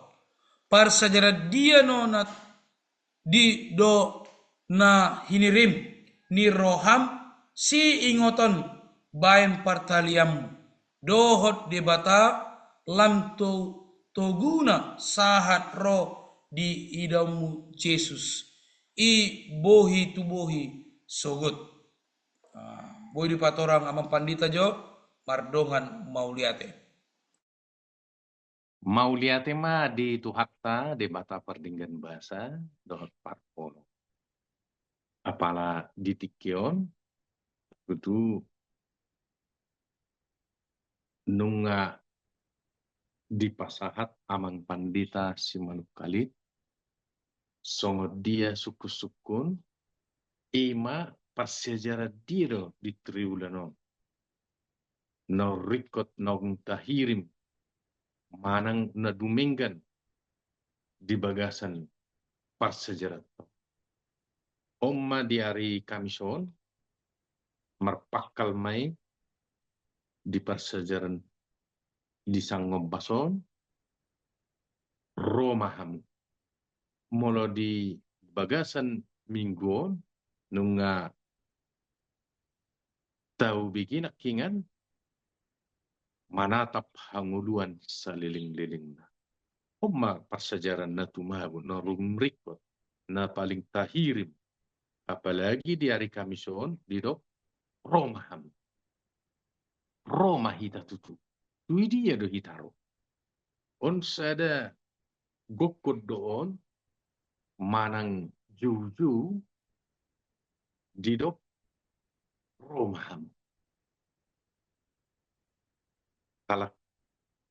Parsajaran dia do na di do na hinirim ni roham siingoton baen partalianmu dohot Debata lam to toguna sahat ro di idaonmu Jesus i bohi tu bohi sogot. Boi dipatorang amang pandita jo, mardongan mauliate. Mauliate ma di Tuhanta Debata pardenggan basa dohot parpolo. Apala di tingki on tutu nunga dipasahat amang pandita Simanungkalit songon dia sungkunsungkun, ima parsiajaran dia do di triwulan on na ringkot naung tahirim manang na dumenggan di bagasan parsiajaran on. On ma di ari Kamis on marpangkal ma i di parsiajaran di sangombas on, ro ma hamu. Molo di bagasan minggu on nunga taubege nangkiningan manatap hangoluan salelenglelengna. On ma parsiajaran na tumagon na ringkot na paling tahirim, apalagi di ari Kamis on didok ro ma hamu. Ro ma hita tutu. Tu dia do hita ro? On sada gokkon do on manang joujou didok ro ma hamu. Halak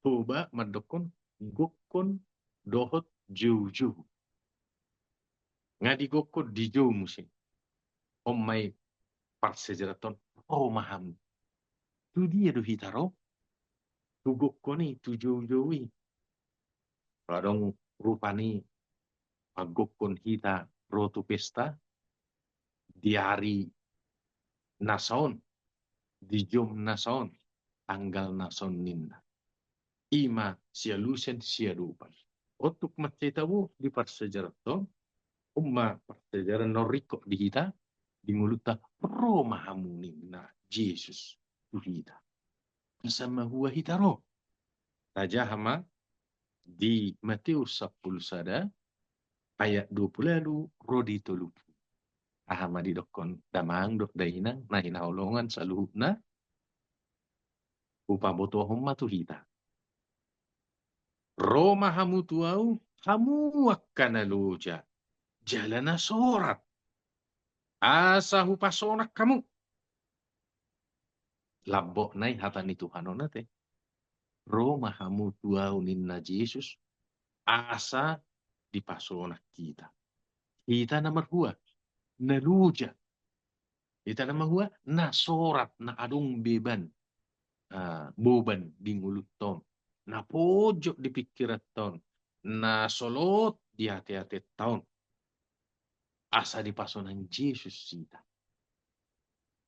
Toba mandokkon gokkon dohot joujou. Nga di gokkon di jou muse. On ma i parsiajaran on ro ma hamu. Tu dia do hita ro? Tu gokkon i, tu joujou i. Adong rupani manggokkon hita ro tu pesta di ari na saon, di jom na saon, tanggal na saon ninna. Ima sialusan siadopan. On tung mansai tabo di parsiajaran on, on ma parsiajaran na ringkot di hita, di ngolunta ro ma hamu ninna Jesus tu hita. Asa mahua hita ro? Tajaha ma di Mateus sampulu sada ayat dua pulu ualu ro di tolu pulu. Aha ma didokkon damang dohot dainang na hinaholongan saluhutna? Hupabotohon ma tu hita. Ro ma hamu tu ahu, hamu angka na loja jala na sorat, asa hupasonang hamu. Lambok nai hata ni Tuhan on ate. Ro ma hamu tu ahu ninna Jesus, asa dipasonang hita. Hita na marhua, na loja. Hita na marhua, na sorat, na adong beban, ah, boban di ngolunta on, na pojok di pingkiranta on, na solot di ateatenta on. Asa dipasonang Jesus hita.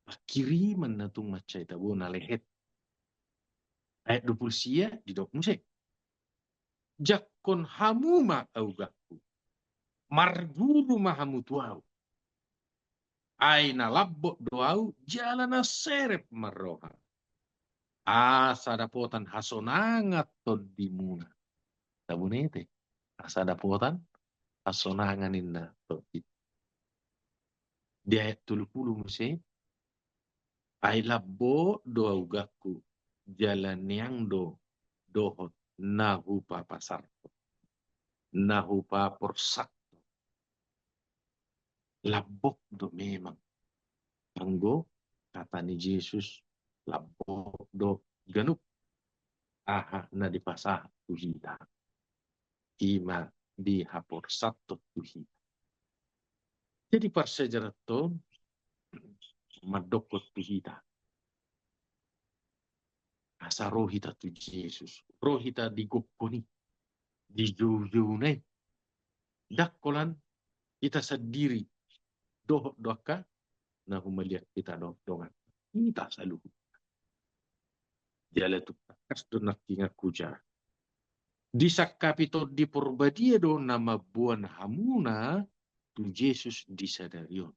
Pangkiriman na tung mansai tabo na lehet. Ayat dua pulu sia didok muse. Jangkon hamu ma augangku. Marguru ma hamu tu ahu. Ai na lambok do ahu jala na serep ma roha. Asa dapotan hasonangan tondimuna. Tabunete. Asa dapotan hasonangan ninna tondi. Di ayat tolu pulu muse. Ai lambok do augangku jala niang do dohot na hupapasahat, na hupaporsat. Lambok do memang. Anggo hata ni Jesus, lambok do ganup aha na dipasahat tu hita. Ima dihaporsathon tu hita. Jadi parsiajaran on mandokkon tu hita. Asa ro hita tu Jesus, ro hita di gokkon i, di joujouna i. Ndang holan hita sandiri dohot do angka na humaliang hita dohot dongan. Hita saluhut. Jala tung tangkas do nangkiningan hujaha. Disangkapi Tondi Porbadia do na mamboan hamuna tu Jesus di sadari on.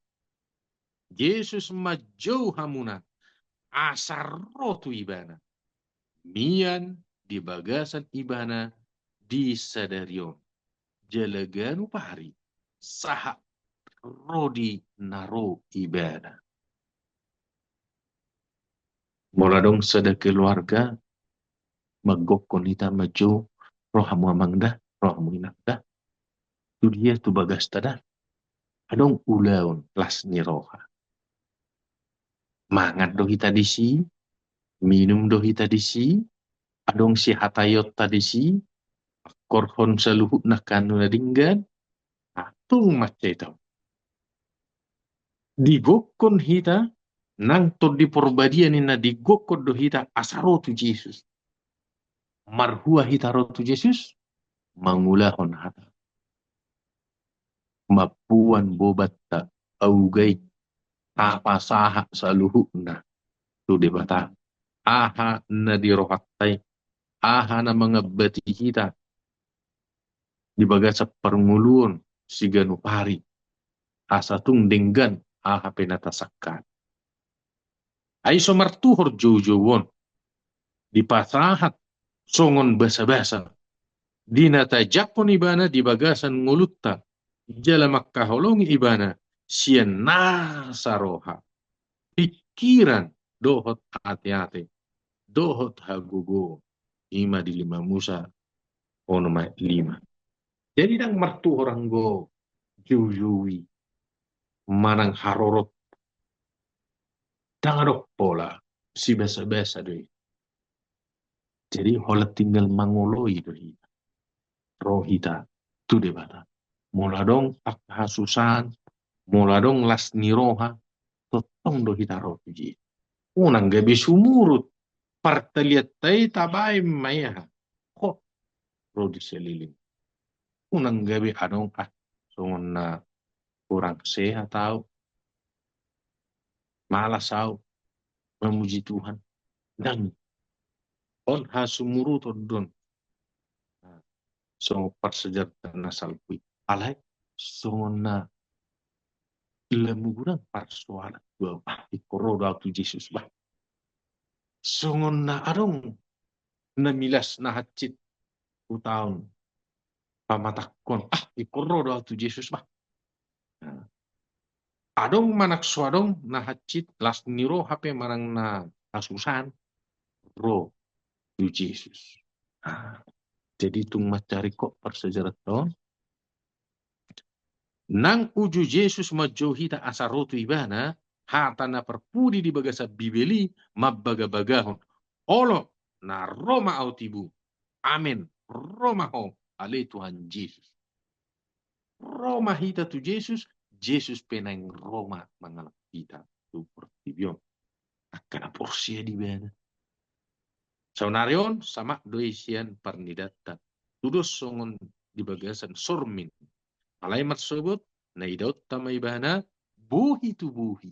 Jesus manjou hamuna asa ro tu Ibana, mian di bagasan Ibana di sadari on, jala ganup ari sahat ro di na ro Ibana. Molo adong sada keluarga, manggokhon hita manjou, ro hamu amang da, ro hamu inang da. Tu dia? Tu bagasta da. Adong ulaon las ni roha. Mangan do hita disi, minum do hita disi, adong sihatai-hatai disi, angkorhon saluhutna angka na denggan, ah, tung mansai tau. Digokhon hita, nang Tondi Porbadia ninna digokhon do hita asa ro tu Jesus. Marhua hita ro tu Jesus? Mangulahon hata. Mamboan bobanta, auga i, tapasahat saluhutna tu Debata. Aha na di rohanta i, aha na mangambati hita di bagasan parngoluon siganup ari, asa tung denggan aha pe na tasangkap. Ai so martuhor joujou on, dipasahat songon basabasa, di na tajangkon Ibana di bagasan ngolunta, jala mangkaholongi Ibana sian nasa roha, pingkiran, dohot ateate, dohot hagogoon. I ma di lima Musa onom ayat lima. Jadi ndang martuhor anggo joujou i manang haroro, ndang adong pola, sibasabasa do i. Jadi holan tinggal mangoloi do hita. Ro hita tu Debata. Molo adong angka hasusaan, molo adong las ni roha, tongtong do hita ro tu Jesus. Unang gabe sumurut, partalianta i tabaen ma i aha. Ho, ro di saleleng. Unang gabe adong, ah, songon na kurang sehat au, malas au mamuji Tuhan. Ndang. On hasumuruton do on. Nah, songon parsajaranta na salpu i. Alai songon na lam godang parsoalan tu au, ah, ingkon ro do au tu Jesus bah. Songon na adong na milas na hansit hutaon pamatangkon, ah, ingkon ro do au tu Jesus bah. Nah, adong manang so adong na hansit, las ni roha pe manang na hasusaan, ro tu Jesus. Nah, jadi tung mansai ringkot parsajaranta on. Nang uju Jesus manjou hita asa ro tu Ibana, hata na parpudi di bagasan Bibel i mambagabagahon, olo, na ro ma au tibu. Amen. Ro ma ho, ale Tuhan Jesus. Ro ma hita tu Jesus, Jesus pe naeng ro ma mangalap hita tu portibi on. Angka na porsea di Ibana. Saonari on, samak do i sian parnidanta. Tudos songon di bagasan sormin. Alai marsogot, na idaonta ma Ibana, bohi tu bohi.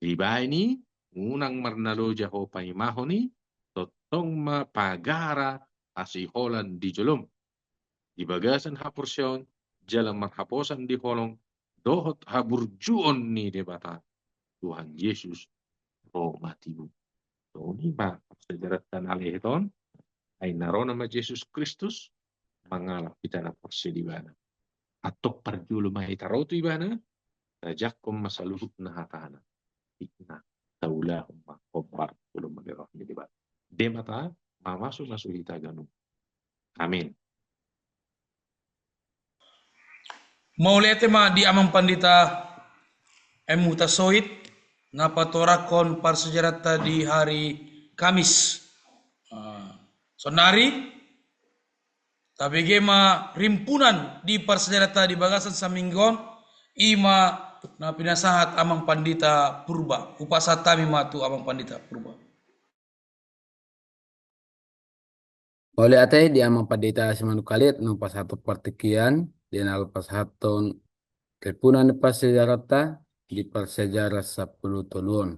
Dibaen i, unang marnaloja ho paimahon i, tongtong ma pagara asi holan di jolom. Di bagasan haporseaon, jala marhaposan di holong, dohot haburjuon ni Debata, Tuhan Jesus, ro ma tibu. Songon i ma parsajaranta na lehet on, ai na ro nama Jesus Kristus, mangalap hita na porsea di Ibana. Antong parjolo ma hita ro tu Ibana, tajangkon ma saluhutna hatana. Inna, taulahon ma hombar tu lomo ni roha ni Debata. Debata mamasumasu hita ganup. Amin. Mauliate ma di Amang Pandita M Hutasoit, na patorangkon parsajaranta di hari Kamis. Ah, sonari, tabege ma rimpunan di parsajaranta di bagasan saminggu on, i ma na pinasahat Amang Pandita Purba. Hupasahat hami ma tu Amang Pandita Purba. Mauliate di Amang Pandita Simanungkalit, na pasahathon partingkian, di na pasahathon rimpunan ni parsajaranta, di parsajaranta sampulu tolu on.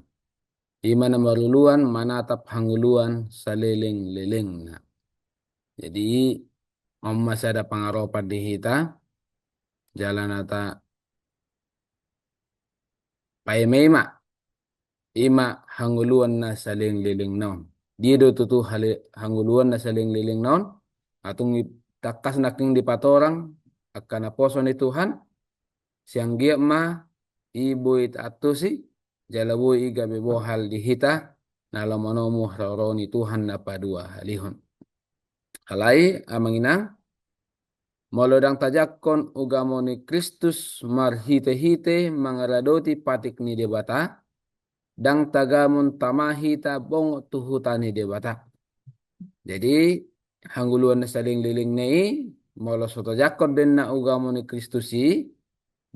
I ma na maruluan, manatap hangoluan saleleng-lelengna. Jadi on ma sada pangaropan di hita, jala na ta paima-ima, ima hangoluan na saleleng-lelengna on. Dia do tutu hale-, hangoluan na saleleng-lelengna on? Atung i tangkas nangkin dipatorang angka naposo ni Tuhan, sianggiat ma i boi taantusi, jala boi i gabe bohal di hita, na laho manomu haroro ni Tuhan na paduahalihon. Alai, amang inang, molo ndang tajangkon ugamo ni Kristus marhite-hite mangaradoti patik ni Debata, ndang tagamon tama hita bongot tu huta ni Debata. Jadi, hangoluan na saleleng-lelengna i, molo so tajangkon denna ugamo ni Kristus i,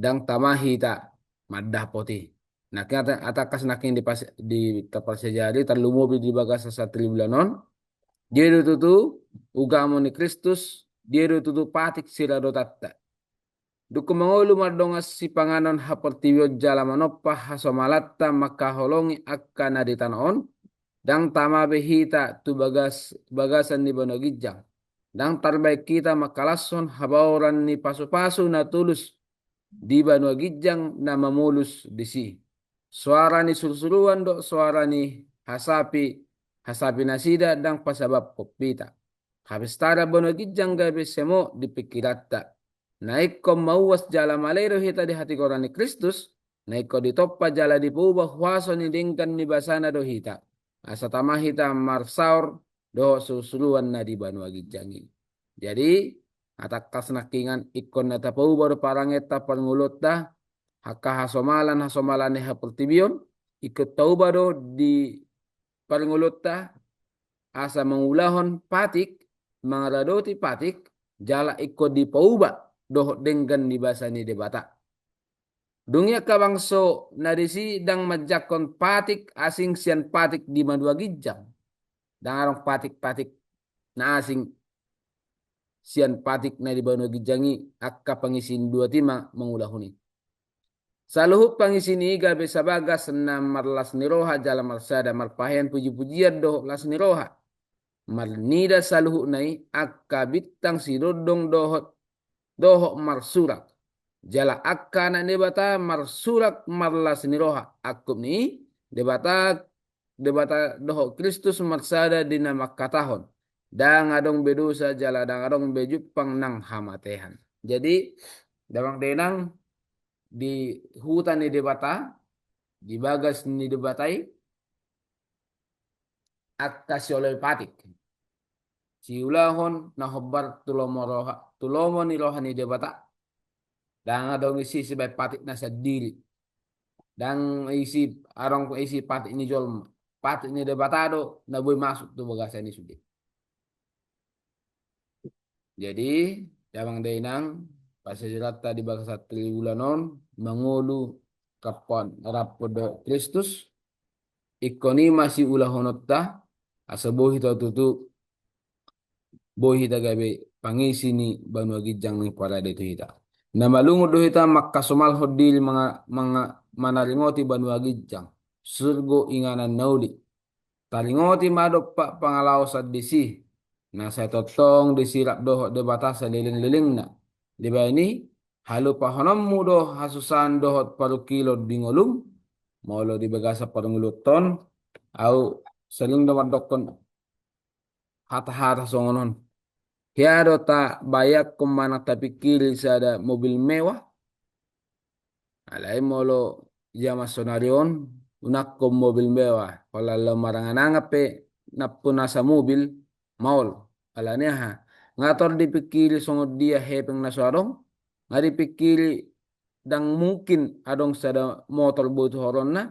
ndang tama hita mandapot i. Nangkin ata-, atangkas nangkin di pas-, di taparsajari, tarlumobi di bagasan satribulan on, dia do tutu ugamo ni Kristus, dia do tutu patik siradotanta. Dung mangolu mardongan sipanganon haportibion jala manompa hasomalanta mangkaholongi angka na di tano on, ndang tama be hita tu bagas-, bagasan ni banua ginjang. Ndang tarbaen hita mangkalashon habaoran ni pasu-pasu na tulus di banua ginjang na mamolus disi. Soara ni surusuruan dohot soara ni hasapi, hasapi nasida ndang pasababhon hita. Hapistaran banua ginjang gabe semok di pingkiranta. Na ingkon mauas jala male do hita di hatigoran ni Kristus, na ingkon ditompa jala dipauba huaso ni denggan ni basana do hita. Asa tama hita marsaor dohot surusuruan na di banua ginjang i. Jadi, atangkas nangkiningan ingkon na tapauba do parangeanta parngoluonta, angka hasomalan-hasomalan ni haportibion, ingkon tauba do di parngoluonta, asa mangulahon patik, mangaradoti patik, jala ingkon dipauba dohot denggan ni basa ni Debata. Dung i angka bangso na disi ndang manjangkon patik asing sian patik di banua ginjang. Ndang adong patik-patik na asing sian patik na di banua ginjang i, angka pangisi ni dua ti ma mangulahon i. Saluhut pangisi ni i gabe sabagas na marlas ni roha jala marsada marpahean puji-pujian dohot las ni roha. Marnida saluhutna i angka bintang sidondong dohot, dohot marsurak. Jala angka anak ni Debata marsurak marlas ni roha. Angkup ni i, Debata, Debata dohot Kristus marsada di na mangkatahon: Ndang adong be dosa jala ndang adong be jumpang nang hamatean. Jadi, damang dainang, di huta ni Debata, di bagas ni Debata i, angka sioloi patik. Siulahon na hombar tu lomo roha, tu lomo ni roha ni Debata. Ndang adong isi sibaen patik na sandiri. Ndang isi, adong isi patik ni jolma. Patik ni Debata do na boi masuk tu bagasan i sude. Jadi, damang dainang, parsajarianta di bagasan satribulan on, mangolu rap dohot Kristus, ingkon i ma siulahononta, asa boi hita tutu, boi hita gabe pangisi ni banua ginjang na parade tu hita. Na malungun do hita mangkasomalhon diri manga-, manga-, manaringoti banua ginjang, surgo inganan na uli. Taringoti ma dompak pangalaosan disi, na sai tongtong disi rap dohot Debata saleleng-lelengna. Dibaen i, halupahononmu do hasusaan dohot parungkilon di ngolum. Molo di bagasan parngoluonta on, ahu sering do mandokkon hata-hata songon on. Hea do tabayangkon manang tapingkiri sada mobil mewah? Alai molo jaman sonari on, unangkon mobil mewah. Holan laho marangan-angan pe nampuna sa mobil, maol. Alani aha? Nga tor dipingkiri songon dia hepeng na so adong, nga dipingkiri ndang mungkin adong sada motor boi tu horonna.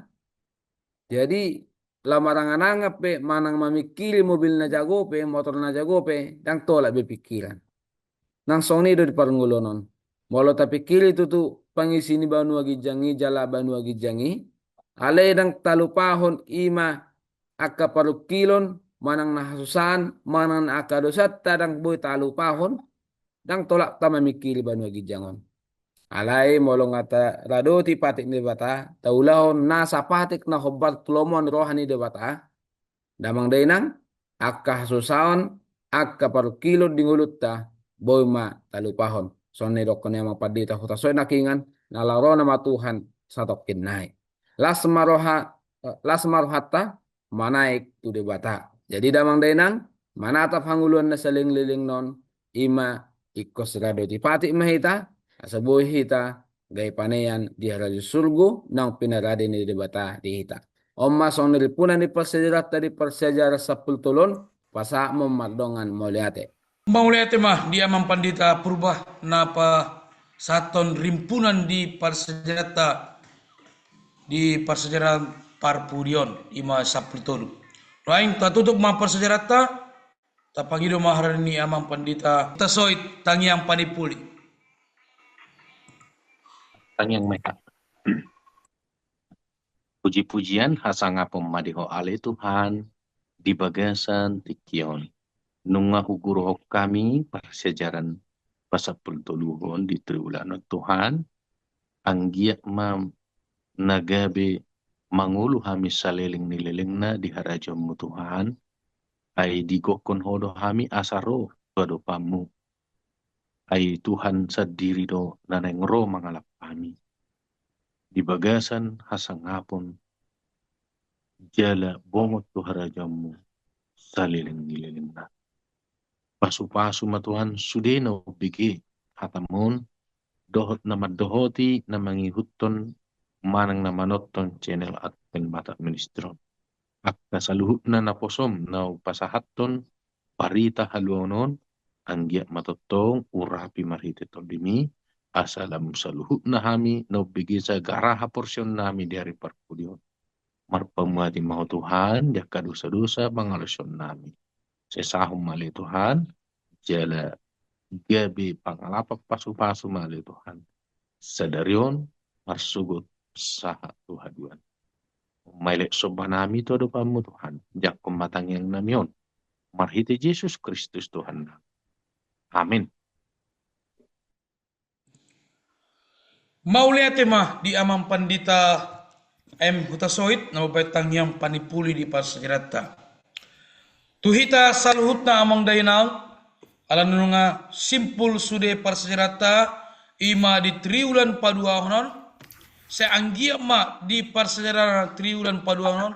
Jadi, laho marangan-angan pe, manang mamingkiri mobil na jago pe, motor na jago pe, ndang tolap be pingkiran. Nang songon i do di parngoluon on. Molo tapingkiri tutu pangisi ni banua ginjang i jala banua ginjang i, alai ndang talupahon i ma angka parungkilon, manang na hasusaan, manang na angka dosanta ndang boi talupahon, ndang tolap ta mamingkiri banua ginjang on. Alai molo nga taradoti patik ni Debata, taulahon nasa patik na hombar tu lomo ni roha ni Debata, damang dainang, angka hasusaon, angka parungkilon di ngolunta, boi ma talupahon. Songon na nidokkon ni amang pandita Hutasoit nangkiningan, na laho ro nama Tuhan satongkin nai. Las ma roha, eh, las ma rohanta, manaek tu Debata. Jadi damang dainang, manatap hangoluan na saleleng-lelengna on, i ma ingkon siradotipatik ma hita, asa boi hita gabe panean di harajaon surgo naung pinarade ni Debata di hita. On ma songon rimpunan ni parsiajaranta di parsiajaran sampulu tolu on, pasahat ma mardongan mauliate. Mauliate ma di amang pandita Purba na pasahathon rimpunan di parsiajaranta di parsiajaran parpudi on, i ma sampulu tolu. Nuaeng tatutup ma parsiajaranta, tapangido ma hata ni amang pandita Hutasoit Tangiang Panipuli. Tangiang ma hita. Puji-pujian hasangapon ma di Ho ale Tuhan, di bagasan tingki on. Nunga huguruhon hami parsiajaran pasampulu toluhon di triwulan on Tuhan, anggiat ma na gabe mangolu hami saleleng ni lelengna di harajaonmu Tuhan, ai digokhon Ho do hami asa ro tu adopanmu. Ai Tuhan sandiri do na naeng ro mangalap hami di bagasan hasangapon jala bongot tu harajaonmu saleleng ni lelengna. Pasu-pasu ma Tuhan sude na umbege hatamu on, dohot na mandohoti na mangihuthon manang na manonton channel Advent Batak Ministry on. Angka saluhutna naposom na hupasahathon barita haluaon on, anggiat ma tongtong urapi marhite tondimi, asa lam saluhutna hami na umbege sagara haporseaonnami di ari parpudi on. Marpamuati ma Ho Tuhan di angka dosa-dosa pangalaosionnami. Sesahon ma ale Tuhan, jala gabe pangalapan pasu-pasu ma ale Tuhan. Sadari on marsogot sahat tu haduan. Maelek sombanami tu adopanmu Tuhan, jangkon ma tangiangnami on. Marhite Jesus Kristus Tuhannami. Amin. Mauliate ma di amang pandita M Hutasoit na mambahen tangiang panipuli di parsiajaranta. Tu hita saluhutna amang dainang, ala nunga simpul sude parsiajaranta, i ma di triwulan paduahon on, sai anggiat ma di parsiajaran triwulan paduahon on,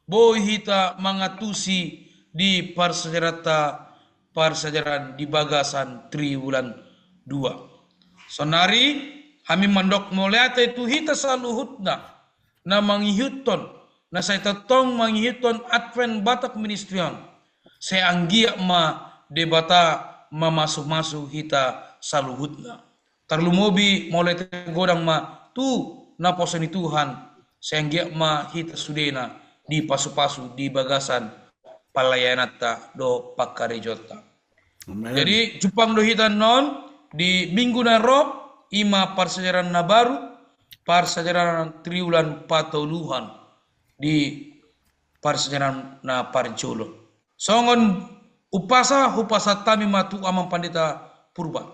boi hita mangantusi di parsiajaranta, parsiajaran di bagasan triwulan dua. Saonnari hami mandok mauliate tu hita saluhutna na mangihuthon, na sai tongtong mangihuthon Advent Batak Ministry on, sai anggiat ma Debata mamasu-masu hita saluhutna. Tarlumobi mauliate godang ma tu naposo ni Tuhan, sai anggiat ma hita sudena dipasu-pasu di bagasan pelayananta dohot pangkarejoanta. Amen. Jadi jumpang do hita annon di minggu na ro, i ma parsiajaran na baru, parsiajaran triwulan patoluhon di parsiajaran na parjolo. Songon umpasa, hupasahat hami ma tu amang pandita Purba.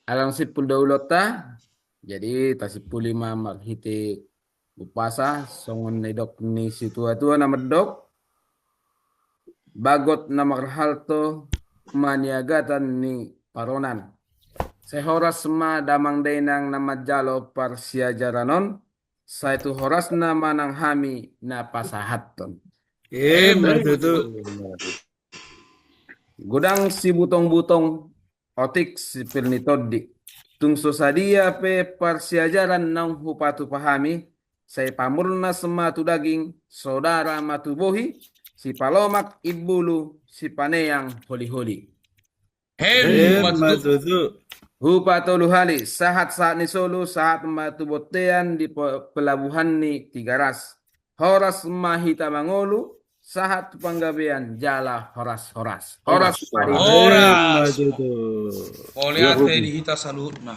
Ala naung simpul do ulaonta, jadi tasimpuli ma marhite umpasa, songon na nidok ni situa-tua na mandok, bagot na marhalto maniagatan ni paronan. Sai horas ma damang dainang na manjalo parsiajaran on, sai tu horasna ma nang hami na pasahathon. Emma tutu. Godang sibutong-butong, otik sipil ni tondi. Tung so sadia pe parsiajaran naung hupatupa hami, sai pamurnas ma tu daging, sodara ma tu bohi, sipalomak imbulu, sipaneang holi-holi. Emma tutu. Hupatolu hali, sahat-sahat ni solu, sahat ma tu bontean di pe-, pelabuhan ni Tigaras. Horas ma hita mangolu, sahat tu panggabean jala horas-horas. Horas. Horas. Emma tutu. Mauliate di hita saluhutna.